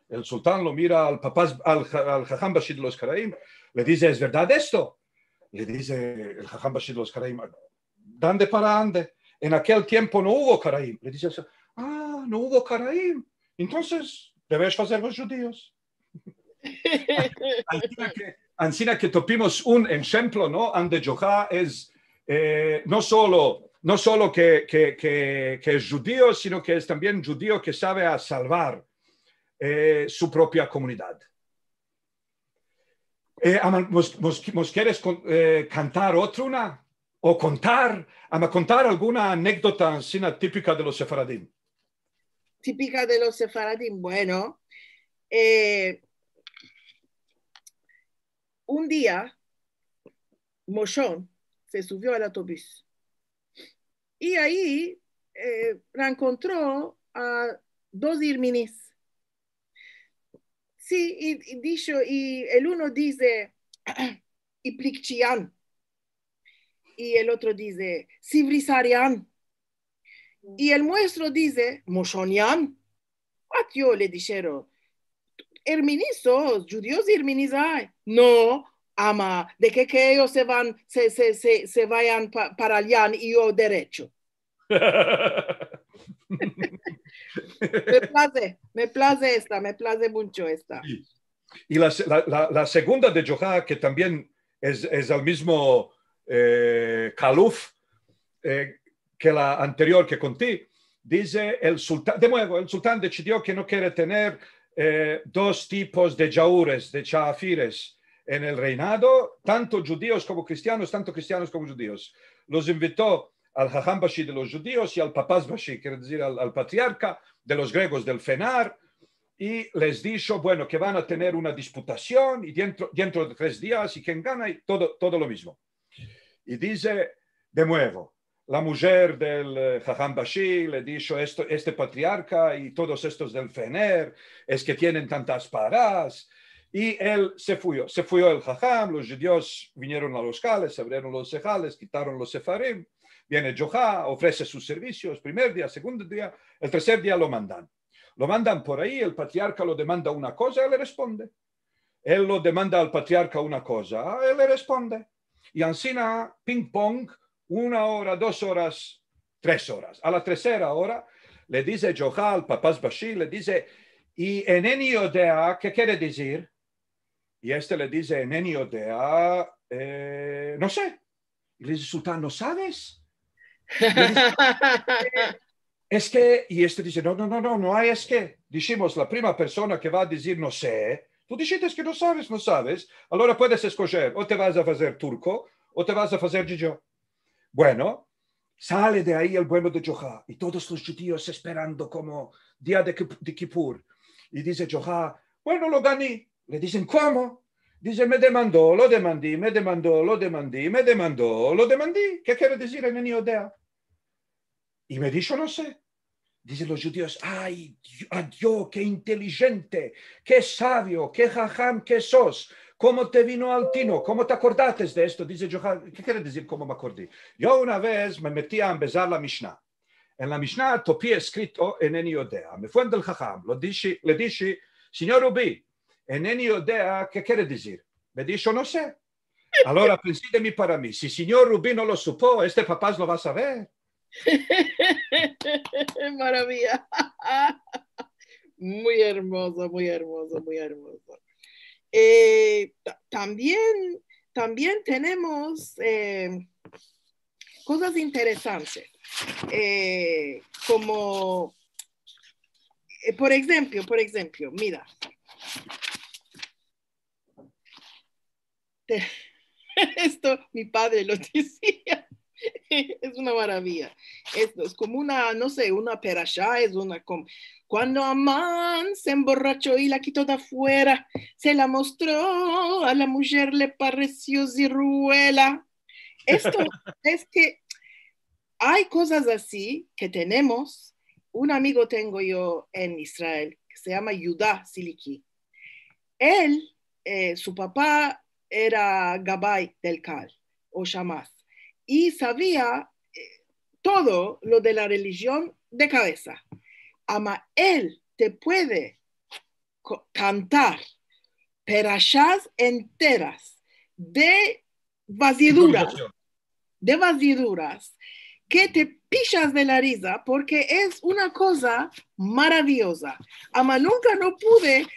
El sultan lo mira al papas, al ha-, al haham bashi de los karaim, le dize, "Es verdad esto?" Le dize el haham bashi de los karaim, "Dande para ande. En akel tiempo no uvo karaim." Le dize, "A, no uvo karaim. Entonses, devesh fazervos djudios." Ansina ke, ansina ke topimos un enshemplo, no? Ande djoha es, eh, no solo, no solo ke, ke, ke, ke es djudio, sino ke es tambien djudio ke save a salvar, eh, su propia komunidad. Eh, ama, mos, mos, mos keres kon-, eh, kantar otruna? O kontar, ama kontar alguna anekdota ansina tipika de los sefaradim. Tipika de los sefaradim, bueno, eh, un dia, Moshon se suvio al autobus. I ayi, eh, renkontro a dos irminis. Si, i, i disho, i el uno dize, "Iplikchiyan." I el otro dize, "Sivrisarian." I el muestro dize, "Moshonian." Adio, le dishero, "Erminis sos, djudios erminis ay." "No, ama, de ke ke eyos se van, se, se, se, se vayan pa-, para alyan i yo derecho?" Me plaze, me plaze esta, me plaze muncho esta. Si. I la, la, la, la segunda de Djoha, ke tambien es, es el mizmo, eh, kaluf, eh, ke la anterior ke konti, dize el sultan, de muevo, el sultan desidio ke no kere tener, eh, dos tipos de djaures, de chafires en el reinado, tanto djudios komo kristianos, tanto kristianos komo djudios. Los invito al haham bashi de los djudios i al papas bashi, kere dizir al, al patriarka de los gregos del Fenar, i les disho, bueno, ke van a tener una disputasion i dentro, dentro de tres dias, i ken gana, i todo, todo lo mizmo. I dize, de muevo, la mujer del, eh, haham bashi le disho, esto, este patriarka i todos estos del Fener, es ke tienen tantas paras, i el se fuyo. Se fuyo el haham, los djudios vinieron a los ojales, se abrieron los ojales, kitaron los sefarim, viene Djoha, ofrese sus servisios, primer dia, segundo dia, el terser dia lo mandan. Lo mandan por ayi, el patriarka lo demanda una koza, el le responde. El lo demanda al patriarka una koza, el le responde. I ansina, ping pong, una ora, dos oras, tres oras. A la tersera ora, le dize Djoha al papas bashi, le dize, i eneni yodea, ke kere dizir? I este le dize, eneni yodea, eh, no se. I le dize, sultan, no saves? Le dize, es ke, i este dize, no, no, no, no, no ay es ke. Dishimos, la prima persona ke va a dizir no se, tu dishites ke no saves, no saves, alora puedes eskojer, o te vas a fazer turko, o te vas a fazer djudio. Bueno, sale de ayi el bueno de Djoha, i todos los djudios esperando komo dia de Kip-, de Kipur. I dize Djoha, bueno, lo gani. Le dizen, komo? Dize, me demando, lo demandi, me demando, lo demandi, me demando, lo demandi. Ke kere dizir eneni yodea? I me disho, no se. Dizen los djudios, ay, Di-, adio, ke intelijente, ke savio, ke haham ke sos, komo te vino al tino, komo te akordates de esto? Dize Djoha, ke kere dizir komo me akordi? Yo una vez me meti a ambezar la Mishna. En la Mishna topi eskrito eneni yodea. Me fui ande el haham, lo dishi, le dishi, sinyor Rubi, eneni yodea, ke kere dizir? Me disho, no se. Alora pensi de mi para mi, si sinyor Rubi no lo supo, este papas lo va a saver. Maraviya. Muy ermozo, muy ermozo, muy ermozo. Eh, ta-, tambien, tambien tenemos, eh, kozas interesantes. Eh, komo, eh, por enshemplo, por enshemplo, mira. Te-, esto mi padre lo dizia. Es una maraviya. Esto es komo una, no se, una perasha, es una kom-, kuando Aman se emborracho i la kito de afuera, se la mostro a la mujer, le paresio ziruela. Esto es ke ay kozas ansi ke tenemos. Un amigo tengo yo en Israel ke se yama Yuda Siliki. El, eh, su papa era gabay del kal, o shamaz, i savia, eh, todo lo de la relijion de kavesa. Ama el te puede ko-, kantar perashas enteras de vaziduras, de vaziduras, ke te pishas de la riza, porke es una koza maraviyoza. Ama nunka no pude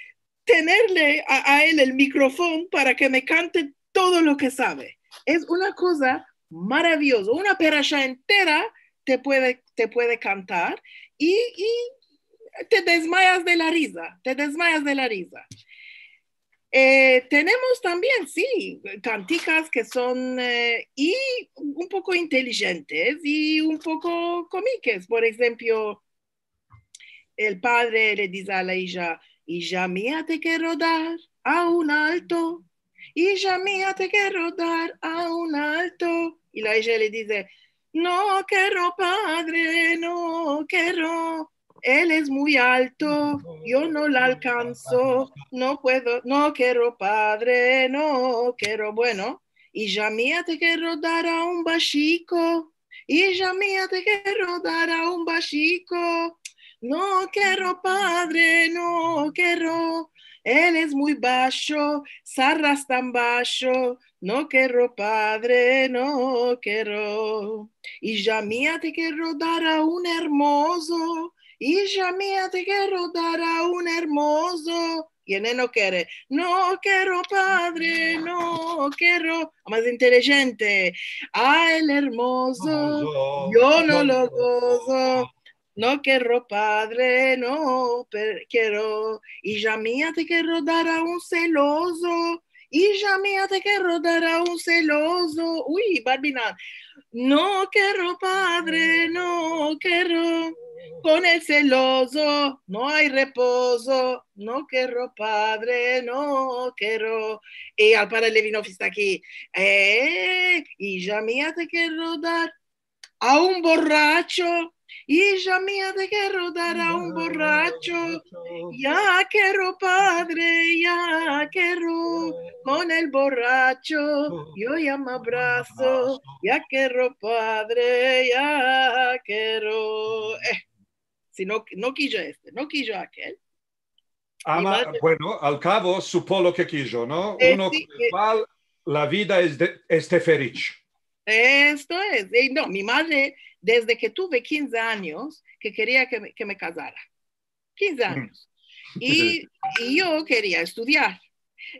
tenerle a, a el el mikrofon para ke me kante todo lo ke save. Es una koza maraviyoza. Una perasha entera te puede, te puede kantar i, i te dezmayas de la riza, te dezmayas de la riza. Eh, tenemos tambien, si, kantikas ke son, eh, i un poko intelijentes i un poko komikes. Por enshemplo, el padre le dize a la ija, ija mia, te kero dar a un alto. Ija mia, te kero dar a un alto. I la ija le dize, no kero, padre, no kero. El es muy alto, yo no le alkanso, no puedo, no kero, padre, no kero. Bueno, ija mia, te kero dar a un bashiko. Ija mia, te kero dar a un bashiko. No kero, padre, no kero. El es muy basho, sarras tan basho. No kero, padre, no kero. Ija mia, te kero dar a un ermozo. Ija mia, te kero dar a un ermozo. I el neno kere, no kero, padre, no kero. Mas inteligente. A el ermozo, yo no lo gozo. No kero, padre, no per- kero. Ija mia, te kero dar a un selozo. Ija mia, te kero dar a un selozo. Uy, Balbina. No kero, padre, no kero. Kon el selozo no ay repozo. No kero, padre, no kero. I al padre le vino fista aki. Eh, ija mia, te kero dar a un borracho. Ija mia, te kero dar a un borracho. Ya kero, padre, ya kero. Kon el borracho yo ya me abrazo. Ya kero, padre, ya kero. Eh, si no, no kijo este, no kijo akel. Ama, bueno, al kavo supo lo ke kijo, no? Uno kon el kual la vida es de, es teferich. Esto es. Eh, no, mi madre, desde ke tuve kinze anyos, ke keria ke me, ke me kazara. Kinze anyos. I, i yo keria estudiar.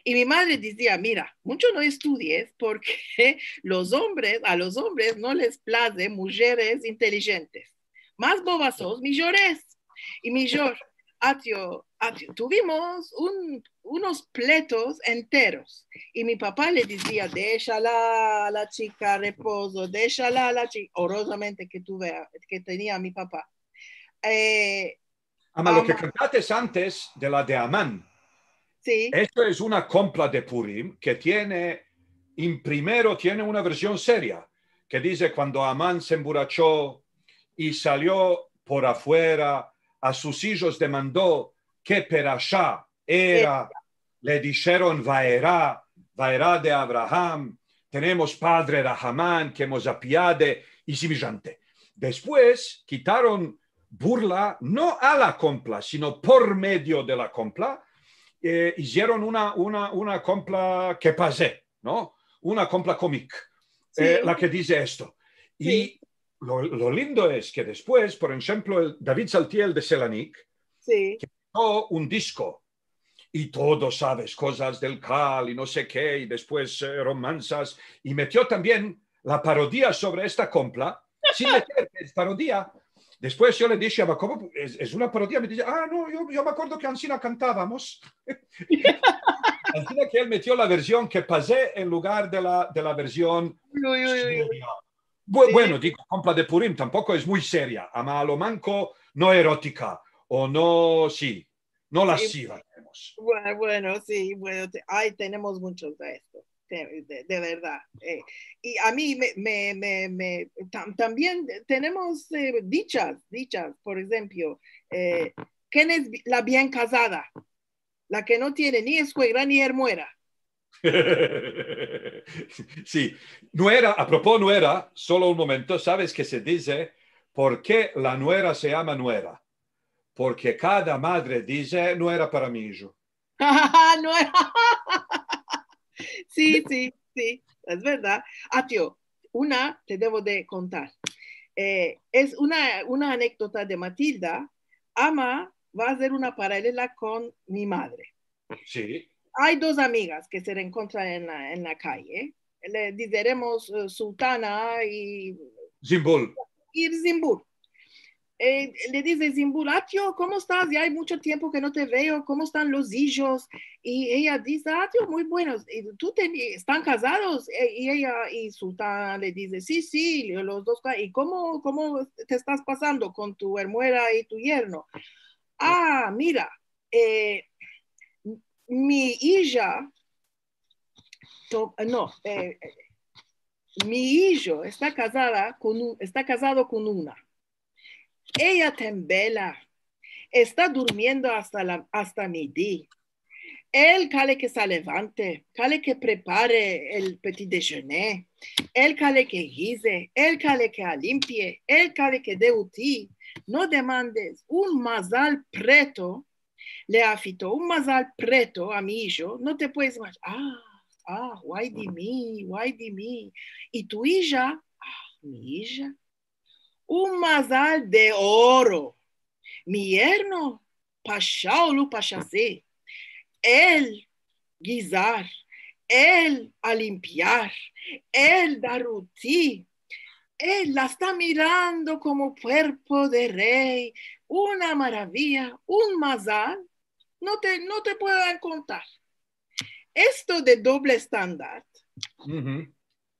I mi madre dizia, mira, muncho no estudies porke los ombres, a los ombres no les plaze mujeres inteligentes. Mas bobas sos, mijor es. I mijor, atio, atio, tuvimos un, unos pletos enteros. I mi papa le dizia, deshala a la chika repozo, deshala a la chika. Orozamente ke tuve, ke tenia a mi papa. Eh, Ama, lo ke kontates antes de la de Aman. Si. Esto es una kompla de Purim ke tiene, en primero tiene una version seria, ke dize kuando Aman se emburacho i salio por afuera, a sus ijos demando ke perasha era, le disheron vaera, vaera de Abraham, tenemos padre Rahaman, ke mos apiade, i simijante. Despues kitaron burla, no a la kompla, sino por medio de la kompla, eh, izieron una, una, una kompla ke paze, no? Una kompla komik, eh, la ke dize esto. I lo, lo lindo es ke despues, por enshemplo, el David Saltiel de Selanik, ke metio un disko, i todo, saves, kozas del kal, i no se ke, i despues, eh, romansas, i metio tambien la parodia sovre esta kompla, sin meter ke es parodia. Despues yo le dishe, ama, komo es, es una parodia? Me dize, a, no, yo, yo me akordo ke ansina kantavamos. Ansina ke el metio la version ke paze en lugar de la, de la version seria. Bu-, bueno, digo, kompla de Purim tampoko es muy seria, ama a lo manko no erotika, o no, si, no lasciva, digeremos. Bueno, bueno, si, bueno, te-, ay, tenemos munchos de esto, de, de, de verdad. Eh, i a mi me, me, me, me, tam-, tambien tenemos, eh, dichas, dichas, por enshemplo, eh, ken es bi-, la bien kazada? La ke no tiene ni eskuegra ni ermuera. Si, nuera, apropo nuera, solo un momento, saves ke se dize por ke la nuera se yama nuera? Porke kada madre dize, nuera para mi ijo. Nuera. Si, si, si, es verdad. Atio, una te devo de kontar. Eh, es una, una anekdota de Matilda, ama va azer una paralela kon mi madre. Si. Ay dos amigas ke se reenkontran en la, en la kaye. Le dizeremos, eh, Sultana i Zimbul. I Zimbul. Eh, le dize Zimbul, atio, komo estas? Ya ay muncho tiempo ke no te veo, komo estan los ijos? I eya dize, atio, muy buenos. I tu ten-, estan kazados? Eh, i eya, i Sultana le dize, si, si, los dos, ka-, i komo, komo te estas pasando kon tu ermuera i tu yerno? A, mira, eh, mi ija, to-, no, eh, mi ijo esta kazada kon un, esta kazado kon una. Eya tembela, esta durmiendo asta la, asta midi. El kale ke se levante, kale ke prepare el petit déjeuner, el kale ke gize, el kale ke alimpie, el kale ke de uti. No demandes, un mazal preto le afito, un mazal preto a mi ijo, no te puedes imajinar. A, a, guay de mi, guay de mi. I tu ija? A, mi ija. Un mazal de oro. Mi yerno, pashaolu pashasi, el gizar, el alimpiar, el dar uti, el la esta mirando komo kuerpo de rey, una maraviya, un mazal, no te, no te puedo kontar. Esto de doble estandar,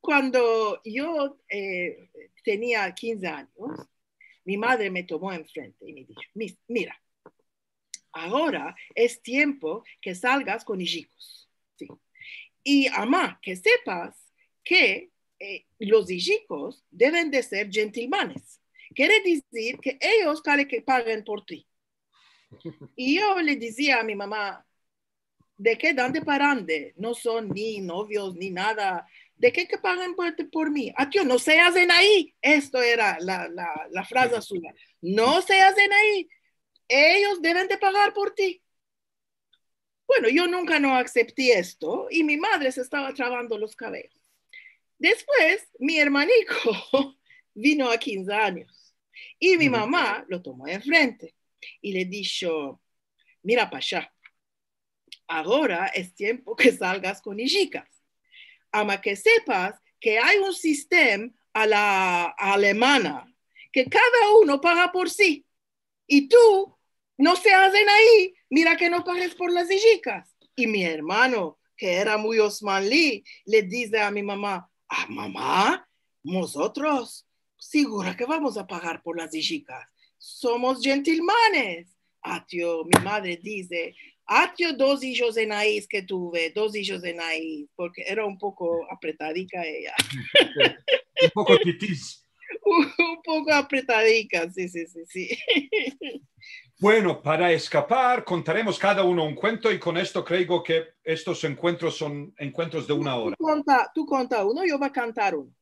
kuando yo, eh, tenia kinze anyos, mi madre me tomo enfrente i me disho: "Mis-, mira, agora es tiempo ke salgas kon ijikos. Si. I ama ke sepas ke, eh, los ijikos deven de ser djentilmanes. Kere dizir ke eyos kale ke pagen por ti." I yo le dizia a mi mama: "De ke? Dande parande? No son ni novios ni nada. De ke ke pagen por, por mi? Atyo, no seas zenayi." Esto era la, la, la fraza suya. "No seas zenayi. Eyos deven de pagar por ti." Bueno, yo nunka no asepti esto i mi madre se estava travando los kavelos. Despues, mi ermaniko vino a kinze anyos i mi mama lo tomo enfrente i le disho: "Mira, pasha, agora es tiempo ke salgas kon ijikas. Ama ke sepas ke ay un sistem a la alemana, ke kada uno paga por si. I tu, no seas zenayi, mira ke no pages por las ijikas." I mi ermano, ke era muy osmanli, le dize a mi mama: "A, mama, mozotros sigura ke vamos a pagar por las ijikas. Somos djentilmanes." Atyo, mi madre dize: "Atyo dos ijos zenayis ke tuve, dos ijos zenayis", porke era un poko apretadika eya. Un poko titiz. Un, un poko apretadika, si, si, si, si. Bueno, para eskapar, kontaremos kada uno un kuento i kon esto kreigo ke estos enkuentros son enkuentros de una ora. Tu konta, tu konta uno, yo vo a kontar uno.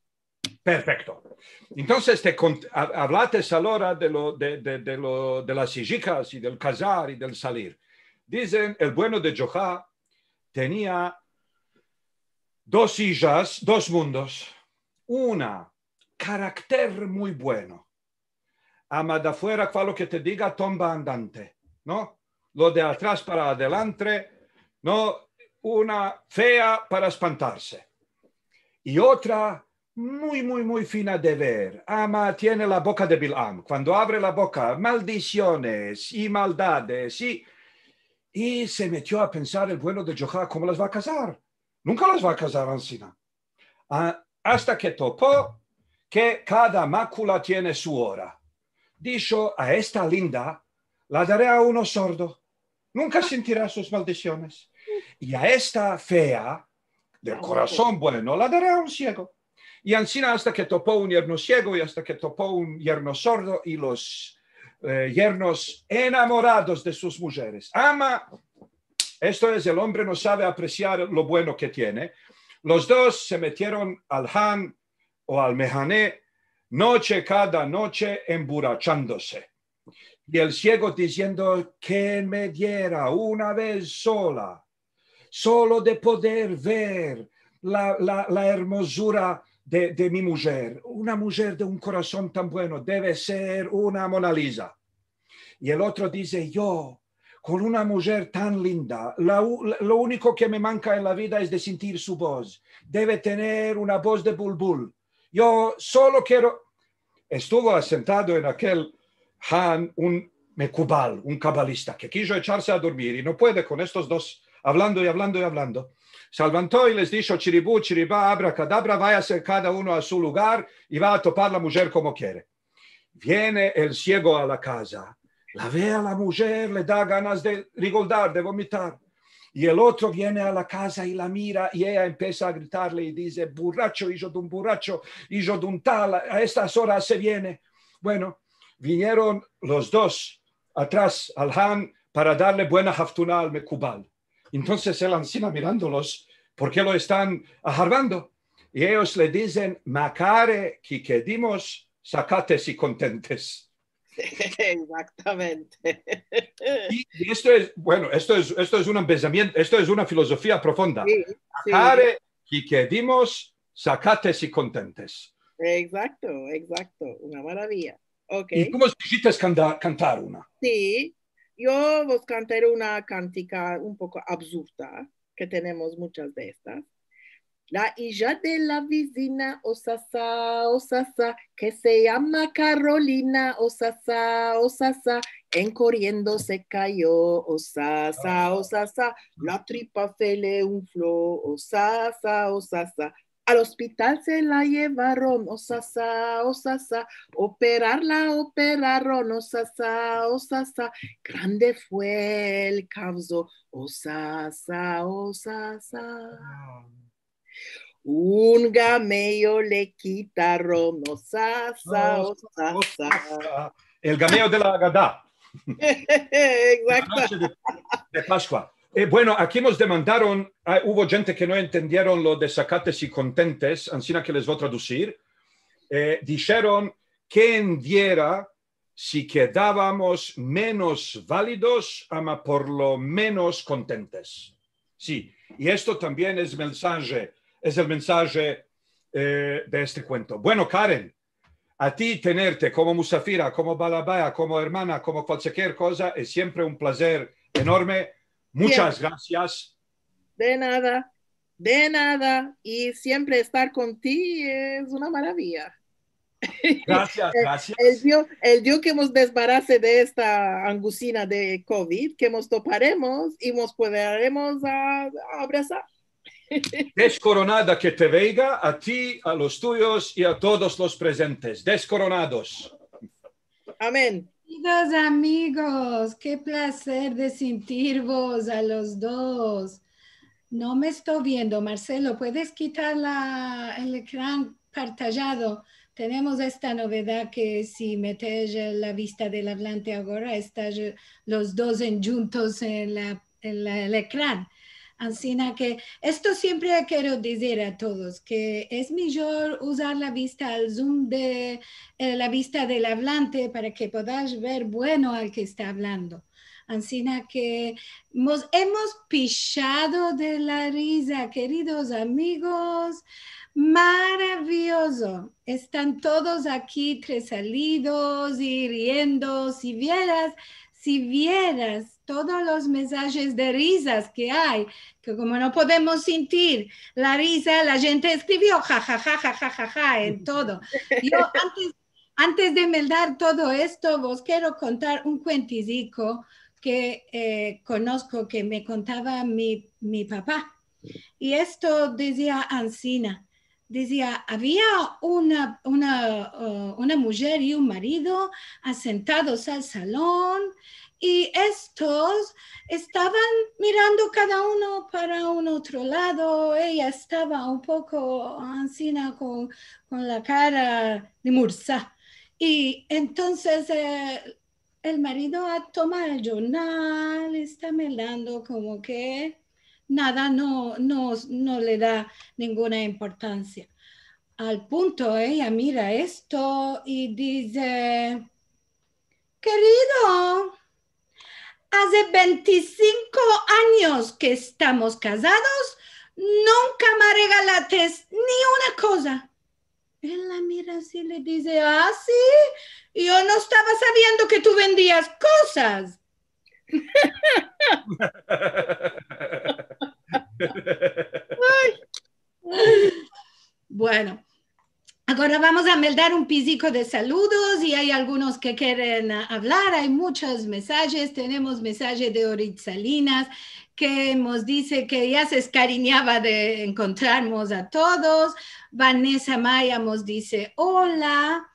Perfekto. Entonses, te kont-, a-, avlates alora de lo, de, de, de lo, de las ijikas i del kazar i del salir. Dizen, el bueno de Djoha tenia dos ijas, dos mundos. Una, karakter muy bueno. Ama de afuera, kualo ke te diga, tomba andante, no? Lo de atras para adelante, no? Una fea para espantarse. I otra, muy, muy, muy fina de ver. Ama tiene la boka de Bilam. Kuando avre la boka, maldisiones i maldades. I, i se metio a pensar el bueno de Djoha, komo las va a kazar? Nunka las va a kazar ansina. A, asta ke topo ke kada makula tiene su ora. Disho: "A esta linda la dare a uno sordo. Nunka sintira sus maldisiones. I a esta fea, del korason bueno, la dare a un siego." I ansina asta ke topo un yerno siego i asta ke topo un yerno sordo i los, eh, yernos enamorados de sus mujeres. Ama, esto es, el ombre no save apresiar lo bueno ke tiene. Los dos se metieron al han o al mehane, noche, kada noche, emburachandose. I el siego diziendo: "Ke me diera una vez sola, solo de poder ver la, la, la ermozura de, de mi mujer. Una mujer de un korason tan bueno, deve ser una Mona Lisa." I el otro dize: "Yo, kon una mujer tan linda, la u-, la, lo uniko ke me manka en la vida es de sintir su boz. Deve tener una boz de bulbul. Yo solo kero." Estuvo asentado en akel han un mekubal, un kabalista, ke kijo echarse a dormir i no puede kon estos dos avlando i avlando i avlando. Se levanto i les disho: "Chiribu, chiriba, abrakadabra, vayase kada uno a su lugar i va a topar la mujer komo kere." Viene el siego a la kaza, la ve a la mujer, le da ganas de rigoldar, de vomitar. I el otro viene a la kaza i la mira, i eya empesa a gritarle i dize: "Buracho, ijo de un buracho, ijo de un tal, a estas oras se viene." Bueno, vinieron los dos atras al han para darle buena haftuna al mekubal. Entonses el ansina mirandolos, porke lo estan aharbando. I eyos le dizen: "Makare ki kedimos sakates i kontentes." Egzaktamente. I, i esto es, bueno, esto es, esto es un ambezamiento, esto es una filozofia profunda. Si, si. Makare ki kedimos sakates i kontentes. Egzakto, egzakto. Una maraviya. Ok. I komo si, si te kanta-, kantar una? Si, yo vos kantaré una kantika un poko absurda, ke tenemos munchas de estas. La ija de la vizina, o sa sa, o sa sa, ke se yama Karolina, o sa sa, o sa sa, en koriendo se kayo, o sa sa, o sa sa, la tripa se le unflo, o sa sa, o sa sa, al ospital se la yevaron, o sa sa, o sa sa, operarla operaron, o sa sa, o sa sa, grande fue el kavzo, o sa sa, o sa sa. Un gameyo le kitaron, o sa sa, o sa sa. El gameyo de la Agada. Egzakto. La noche de, de Paskua. Eh, bueno, aki mos demandaron, ah, uvo djente ke no entendieron lo de sakates i kontentes, ansina ke les vo tradusir. Eh, disheron, "Ken viera si kedavamos menos validos, ama por lo menos kontentes." Si, i esto tambien es mensaje, es el mensaje, eh, de este kuento. Bueno, Karen, a ti tenerte komo musafira, komo balabaya, komo ermana, komo kualkier koza, es siempre un plazer enorme. Munchas grasias. De nada, de nada. I siempre estar kon ti es una maraviya. Grasias, grasias. El dia, el dia ke mos desbarase de esta angusina de kovid, ke mos toparemos i mos puderemos a, a abrazar. Deskoronada ke te veiga, a ti, a los tuyos i a todos los prezentes. Deskoronados. Amen. Keridos amigos, ke plazer de sentirvos a los dos. No me esto viendo. Marcelo, puedes kitar la, el ekran partajado? Tenemos esta novedad ke si metes la vista del avlante agora, esta los dos endjuntos en la, en la, el ekran. Ansina ke esto siempre kero dizir a todos, ke es mijor uzar la vista al zoom de, eh, la vista del avlante para ke podas ver bueno al ke esta avlando. Ansina ke mos emos pishado de la riza, keridos amigos. Maraviozo. Estan todos aki tresalidos i riendo. Si vieras, si vieras todos los mensajes de rizas ke ay, ke komo no podemos sentir la riza, la djente eskrivio ja, ja, ja, en todo. Yo antes Antes de meldar todo esto, vos kero kontar un kuentiziko ke, eh, konosko, ke me kontava mi, mi papa. I esto dizia ansina. Dizia, avia una, una, eh, una mujer i un marido asentados al salon, i estos estavan mirando kada uno para un otro lado. Eya estava un poko ansina kon, kon la kara de mursa. I entonses, eh, el marido a tomar el djornal, esta meldando komo ke nada, no, no, no le da ninguna importansia. Al punto, eya mira esto i dize, "Kerido, aze vente i sinko anyos ke estamos kazados, nunka me regalates ni una koza." El la mira ansi i le dize, "Ah, si? Yo no estava saviendo ke tu vendias kozas." Ay. Bueno, agora vamos a meldar un piziko de saludos i ay algunos ke keren, ah, avlar. Ay munchos mensajes. Tenemos mensaje de Orit Salinas, ke mos dize ke ya se eskarinyava de enkontrarmos a todos. Vanessa Maya mos dize, "Ola."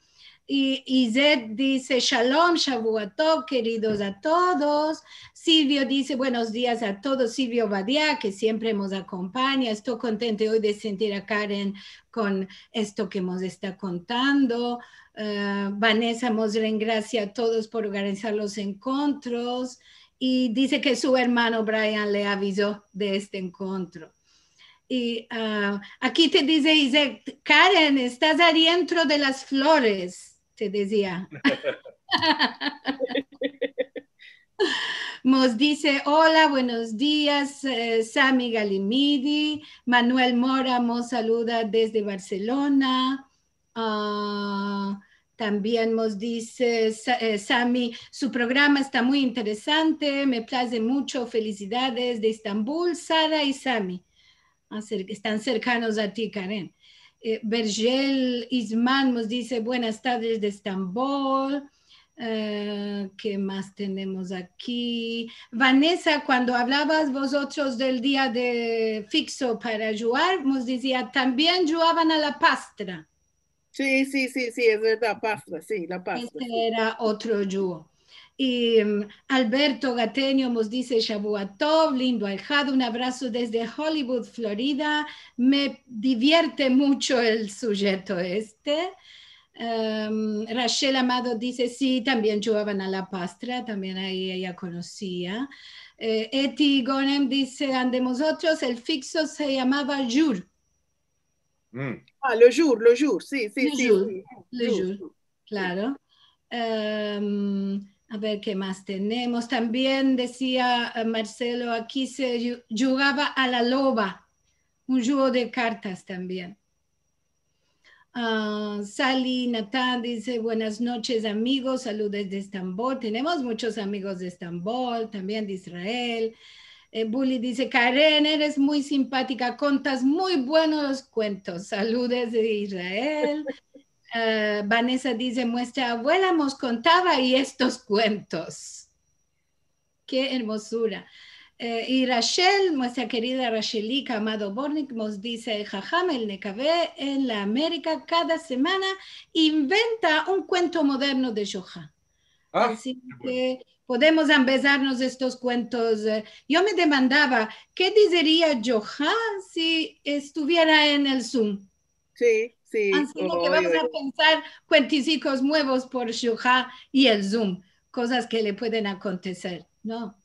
I, Izet dize, "Shalom, shavua tov, keridos a todos." Silvio dize, "Buenos dias a todos." Silvio Badia, ke siempre mos akompanya. Esto kontento oy de sentir a Karen kon esto ke mos esta kontando. Eh, Vanessa mos rengrasia a todos por organizar los enkontros. I dize ke su ermano Brian le avizo de este enkontro. I, ah, aki te dize, dize, "Karen, estas adientro de las flores", te dizia. Mos dize, "Ola, buenos dias, eh, Sami Galimidi." Manuel Mora mos saluda desde Barselona. Ah, Tambien mos dize Sa-, eh, Sami, su programa esta muy interesante, me plaze muncho, felisidades de Estambul, Sara i Sami. Acer-, estan serkanos a ti, Karen. Eh, Bergel Isman mos dize, buenas tardes de Estambul. Eh, ke mas tenemos aki? Vanesa, kuando avlavas vozotros del dia de fikso para djugar, mos dizia, tambien djugavan a la pastra. Si, si, si, si, es verdad, pastra, si, la pastra, si. Este era otro djugo. I, mm, Alberto Gatenio mos dize, Shavua tov, lindo ahijado, un avraso desde Hollywood, Florida. Me divierte muncho el sujeto este. Em, Rachel Amado dize, si, tambien djugavan a la pastra, tambien ayi eya konosia. Eh, Eti Gonem dize, ande mozotros el fikso se yamava jur. Mm. Ah, lo jur, lo jur, si, si, si, si. Lo jur, lo jur, klaro. Em, a ver, ke mas tenemos? Tambien dizia, eh, Marcelo, aki se dju-, djugava a la loba, un djugo de kartas tambien. Ah, Sally Nathan dize, buenas noches, amigos, saludos desde Estambul. Tenemos munchos amigos de Estambul, tambien de Israel. Eh, Buli dize, Karen, eres muy simpatika, kontas muy buenos kuentos. Saludos de Israel. Eh, Vanesa dize, muestra avuela mos kontava i estos kuentos. Ke ermozura. Eh, i Rachel, muestra kerida Rachelika Amado Bornik, mos dize, Haham el Nekave en la Amerika kada semana inventa un kuento moderno de Djoha. Ah, ke bueno. Asi ke podemos ambezarmos estos kuentos. Eh, yo me demandava, ke dizeria Djoha si estuviera en el Zoom? Si, si. Ansi ke vamos a pensar kuentizikos muevos por Djoha i el Zoom, kozas ke le pueden akonteser, no?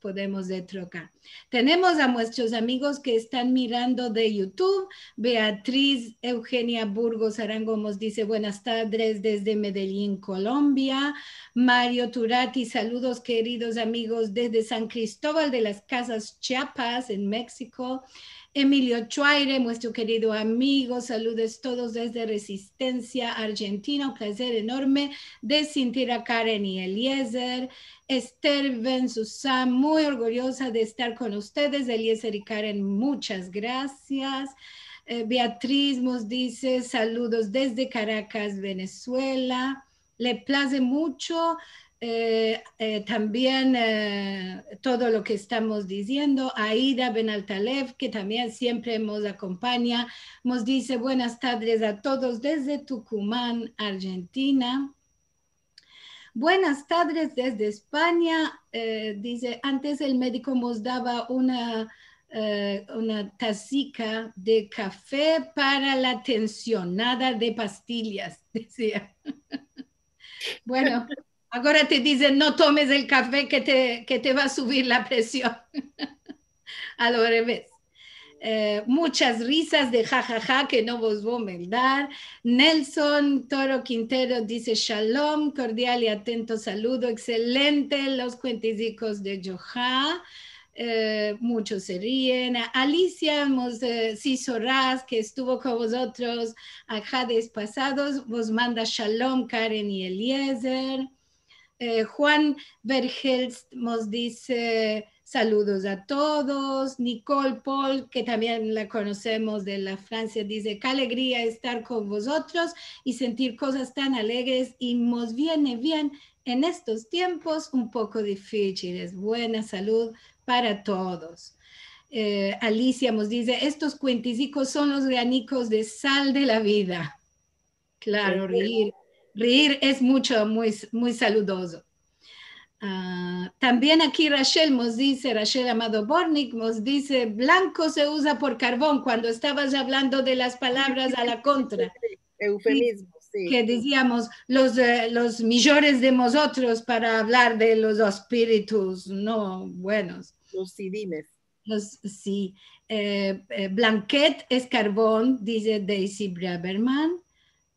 Podemos de trokar. Tenemos a muestros amigos ke estan mirando de YouTube. Beatriz Eugenia Burgos Arango mos dize, buenas tardes desde Medellín, Colombia. Mario Turati, saludos, keridos amigos, desde San Cristóbal de las Casas, Chiapas, en Meksiko. Emilio Chuaire, muestro kerido amigo, saludos todos desde Resistensia, Arjentina, un plazer enorme de sintir a Karen i Eliezer. Esther Ben Susam, muy orgulloza de estar kon ustedes, Eliezer i Karen, munchas grasias. Eh, Beatriz mos dize, saludos desde Karakas, Venezuela. Le plaze muncho, eh, eh, tambien, eh, todo lo ke estamos diziendo. Aida Benaltalev, ke tambien siempre mos akompanya, mos dize, buenas tardes a todos desde Tukuman, Arjentina. Buenas tardes desde Espanya. Eh, dize, antes el mediko mos dava una, eh, una tazika de kafe para la tension, nada de pastilyas, dizia. Bueno, agora te dizen, no tomes el kafe ke te, ke te va a suvir la presion. Al revez. Eh, munchas rizas de ja, ja, ja, ke no vos vo a meldar. Nelson Toro Quintero dize, shalom, kordial i atento saludo. Ekselente los kuentizikos de Djoha. Eh, munchos se rien. Alicia mos, eh, Sisoraz, ke estuvo kon vozotros a jadres pasados, vos manda shalom, Karen i Eliezer. Eh, Juan Verhelst mos dize, saludos a todos. Nicole Paul, ke tambien la konosemos de la Fransia, dize, ke alegria estar kon vozotros i sentir kozas tan alegres i mos viene bien en estos tiempos un poko difichiles. Buena salud para todos. Eh, Alicia mos dize, estos kuentizikos son los granikos de sal de la vida. Klaro, riir. Riir es muncho, muy, muy saludozo. Ah, tambien aki Rachel mos dize, Rachel Amado Bornik mos dize, blanko se uza por karvon, kuando estavas avlando de las palavras a la kontra. Eufemizmo, si. Ke diziamos, los, eh, los mijores de mozotros para avlar de los espiritus no buenos. Los sidimes. Los, si. Eh, eh, blanket es karvon, dize Daisy Braverman.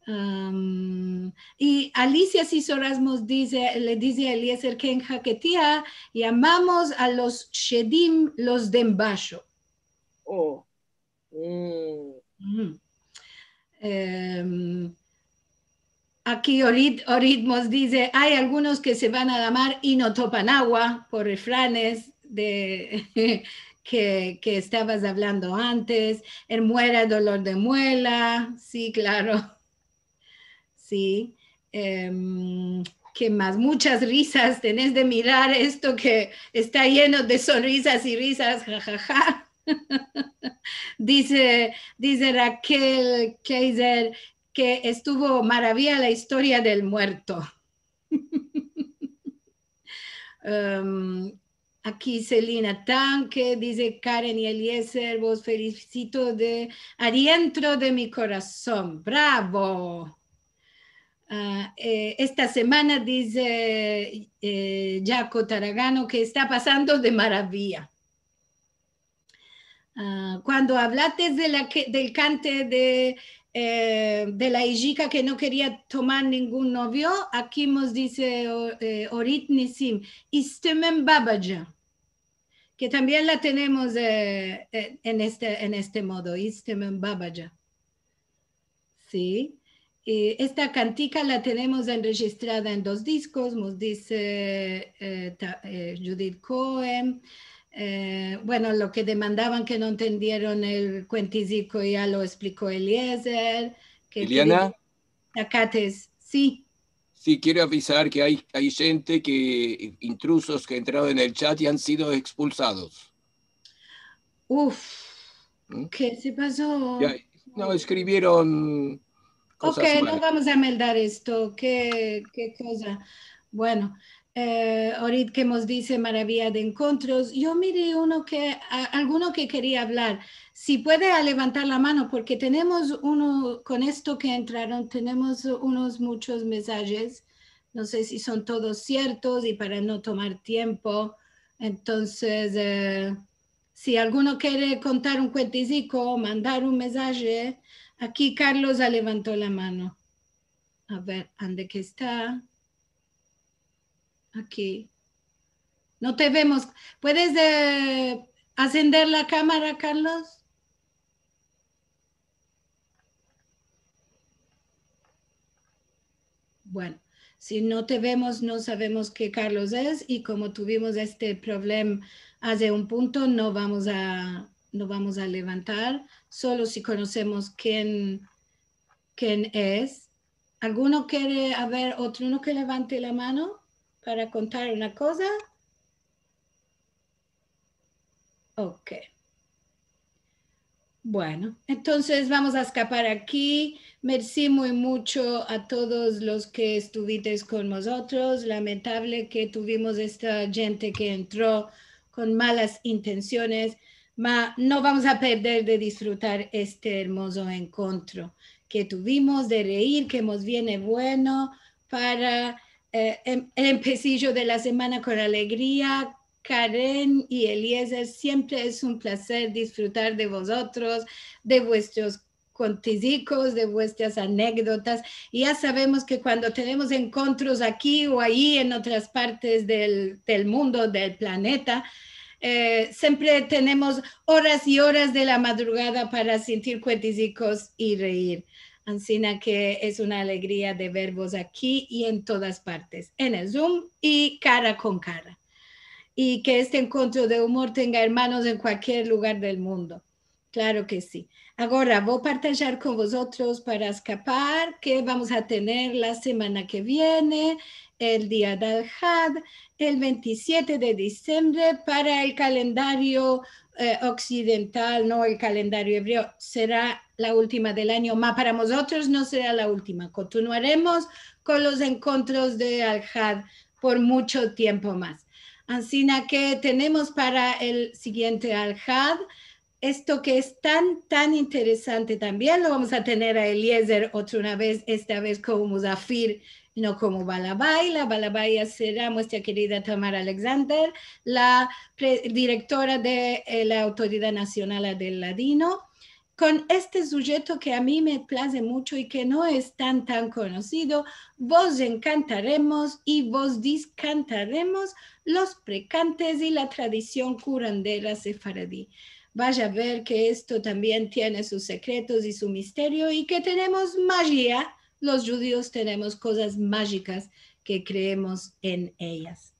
Am, i Alicia Sisoraz mos dize, le dize a Eliezer ke en Jaketia yamamos a los shedim los de embasho. Oh. Mm. Em, Aki Orit, Orit mos dize, ay algunos ke se van a la mar i no topan agua, por refranes de, ke, ke estavas avlando antes, el muera dolor de muela, si, klaro. Si. Em, ke mas? Muchas risas, tenes de mirar esto ke esta yeno de sonrisas i risas, ja, ja, ja. Dize, dize Rakel Kaiser ke estuvo maravia la istoria del muerto. Em, aki Selina Tanque dize, Karen i Eliezer, vos felisito de adientro de mi korason. Bravo! A, e, esta semana dize, e, Jaco Taragano ke esta pasando de maravia. A, kuando avlates de la ke, del kante de, e, de la ijika ke no keria tomar ningun novio, aki mos dize, o, e, Orit Nisim, istemen babaca, ke tambien la tenemos, e, e, en este, en este modo, istemen babaca. Si. I esta kantika la tenemos enrejistrada en dos diskos, mos dize, e, ta, e, Judith Cohen. E, bueno, lo ke demandavan ke no entendieron el kuentiziko ya lo ekspliko Eliezer. Ke Iliana, Takates, si. Si, kero avisar ke ay, ay djente ke, intrusos ke entraron en el chat i han sido ekspulsados. Uf, ke se paso? Ya, no, eskrivieron kozas malas. Okey, no vamos a meldar esto. Ke, ke koza. Bueno, e, Orit ke mos dize maravia de enkontros. Yo miri uno ke, a, alguno ke keria avlar. Si puede a levantar la mano, porke tenemos uno, kon esto ke entraron, tenemos unos muchos mensajes. No se si son todos siertos i para no tomar tiempo. Entonses, e, si alguno kere kontar un kuentiziko, mandar un mensaje, aki Carlos a levanto la mano. A ver, ande ke esta? Aki. No te vemos. Puedes, e, asender la kamara, Carlos? Bueno, si no te vemos, no savemos ke Carlos es, i komo tuvimos este problem aze un punto, no vamos a, no vamos a levantar, solo si konosemos ken, ken es. Alguno kere, a ver, otro uno ke levante la mano para kontar una koza? Okey. Bueno, entonses vamos a eskapar aki. Mersi muy mucho a todos los ke estuvites kon mozotros. Lamentavle ke tuvimos esta djente ke entro kon malas intensiones, ma no vamos a perder de disfrutar este ermozo enkontro ke tuvimos, de reir, ke mos viene bueno para, e, em, el empesijo de la semana kon alegria, Karen i Eliezer, siempre es un plazer disfrutar de vozotros, de vuestros kuentizikos, de vuestras anekdotas. I ya savemos ke kuando tenemos enkontros aki o ayi en otras partes del, del mundo, del planeta, e, siempre tenemos oras i oras de la madrugada para sentir kuentizikos i reir. Ansina ke es una alegria de vervos aki i en todas partes, en el Zoom i kara kon kara. I ke este enkontro de umor tenga ermanos en kualkier lugar del mundo. Klaro ke si. Agora, vo partajar kon vozotros para eskapar ke vamos a tener la semana ke viene, el dia de Alhad, el ventisiete de disembre, para el kalendario, e, oksidental, no el kalendario ebreo, sera la ultima del anyo, ma para mozotros no sera la ultima. Kontinuaremos kon los enkontros de Alhad por muncho tiempo mas. Ansina ke tenemos para el sigiente Alhad esto ke es tan, tan interesante tambien. Lo vamos a tener a Eliezer otra una vez, esta vez komo muzafir, no komo balabay. La balabay sera muestra kerida Tamara Alexander, la pre-, direktora de, e, la Autoridad Nasional del Ladino, kon este sujeto ke a mi me plaze muncho i ke no es tan, tan konosido, vos enkantaremos i vos deskantaremos los prekantes i la tradision kurandera sefaradi. Vaya a ver ke esto tambien tiene sus sekretos i su misterio i ke tenemos majia los djudios tenemos kozas majikas ke kreemos en eyas.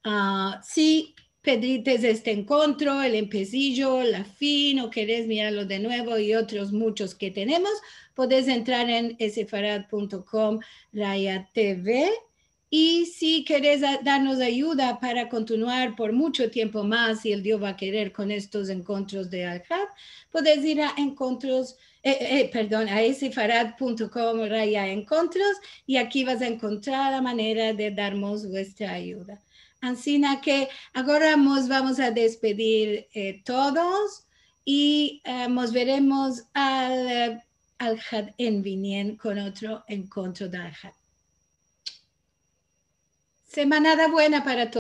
Ah, si pedrites este enkontro, el empesijo, la fin, o keres mirarlo de nuevo i otros muchos ke tenemos, podes entrar en sefarad punto com raya T V. I si keres a-, darmos ayuda para kontinuar por mucho tiempo mas, si el Dio va a kerer, kon estos enkontros de Alhad, podes ir a enkontros, eh, eh, pardon, a sefarad punto com raya enkontros, i aki vas a enkontrar la manera de darmos vuestra ayuda. Ansina ke agora mos vamos a despedir, eh, todos i, eh, mos veremos al, eh, Alhad en binien kon otro enkontro de Alhad. Semanada buena para todos.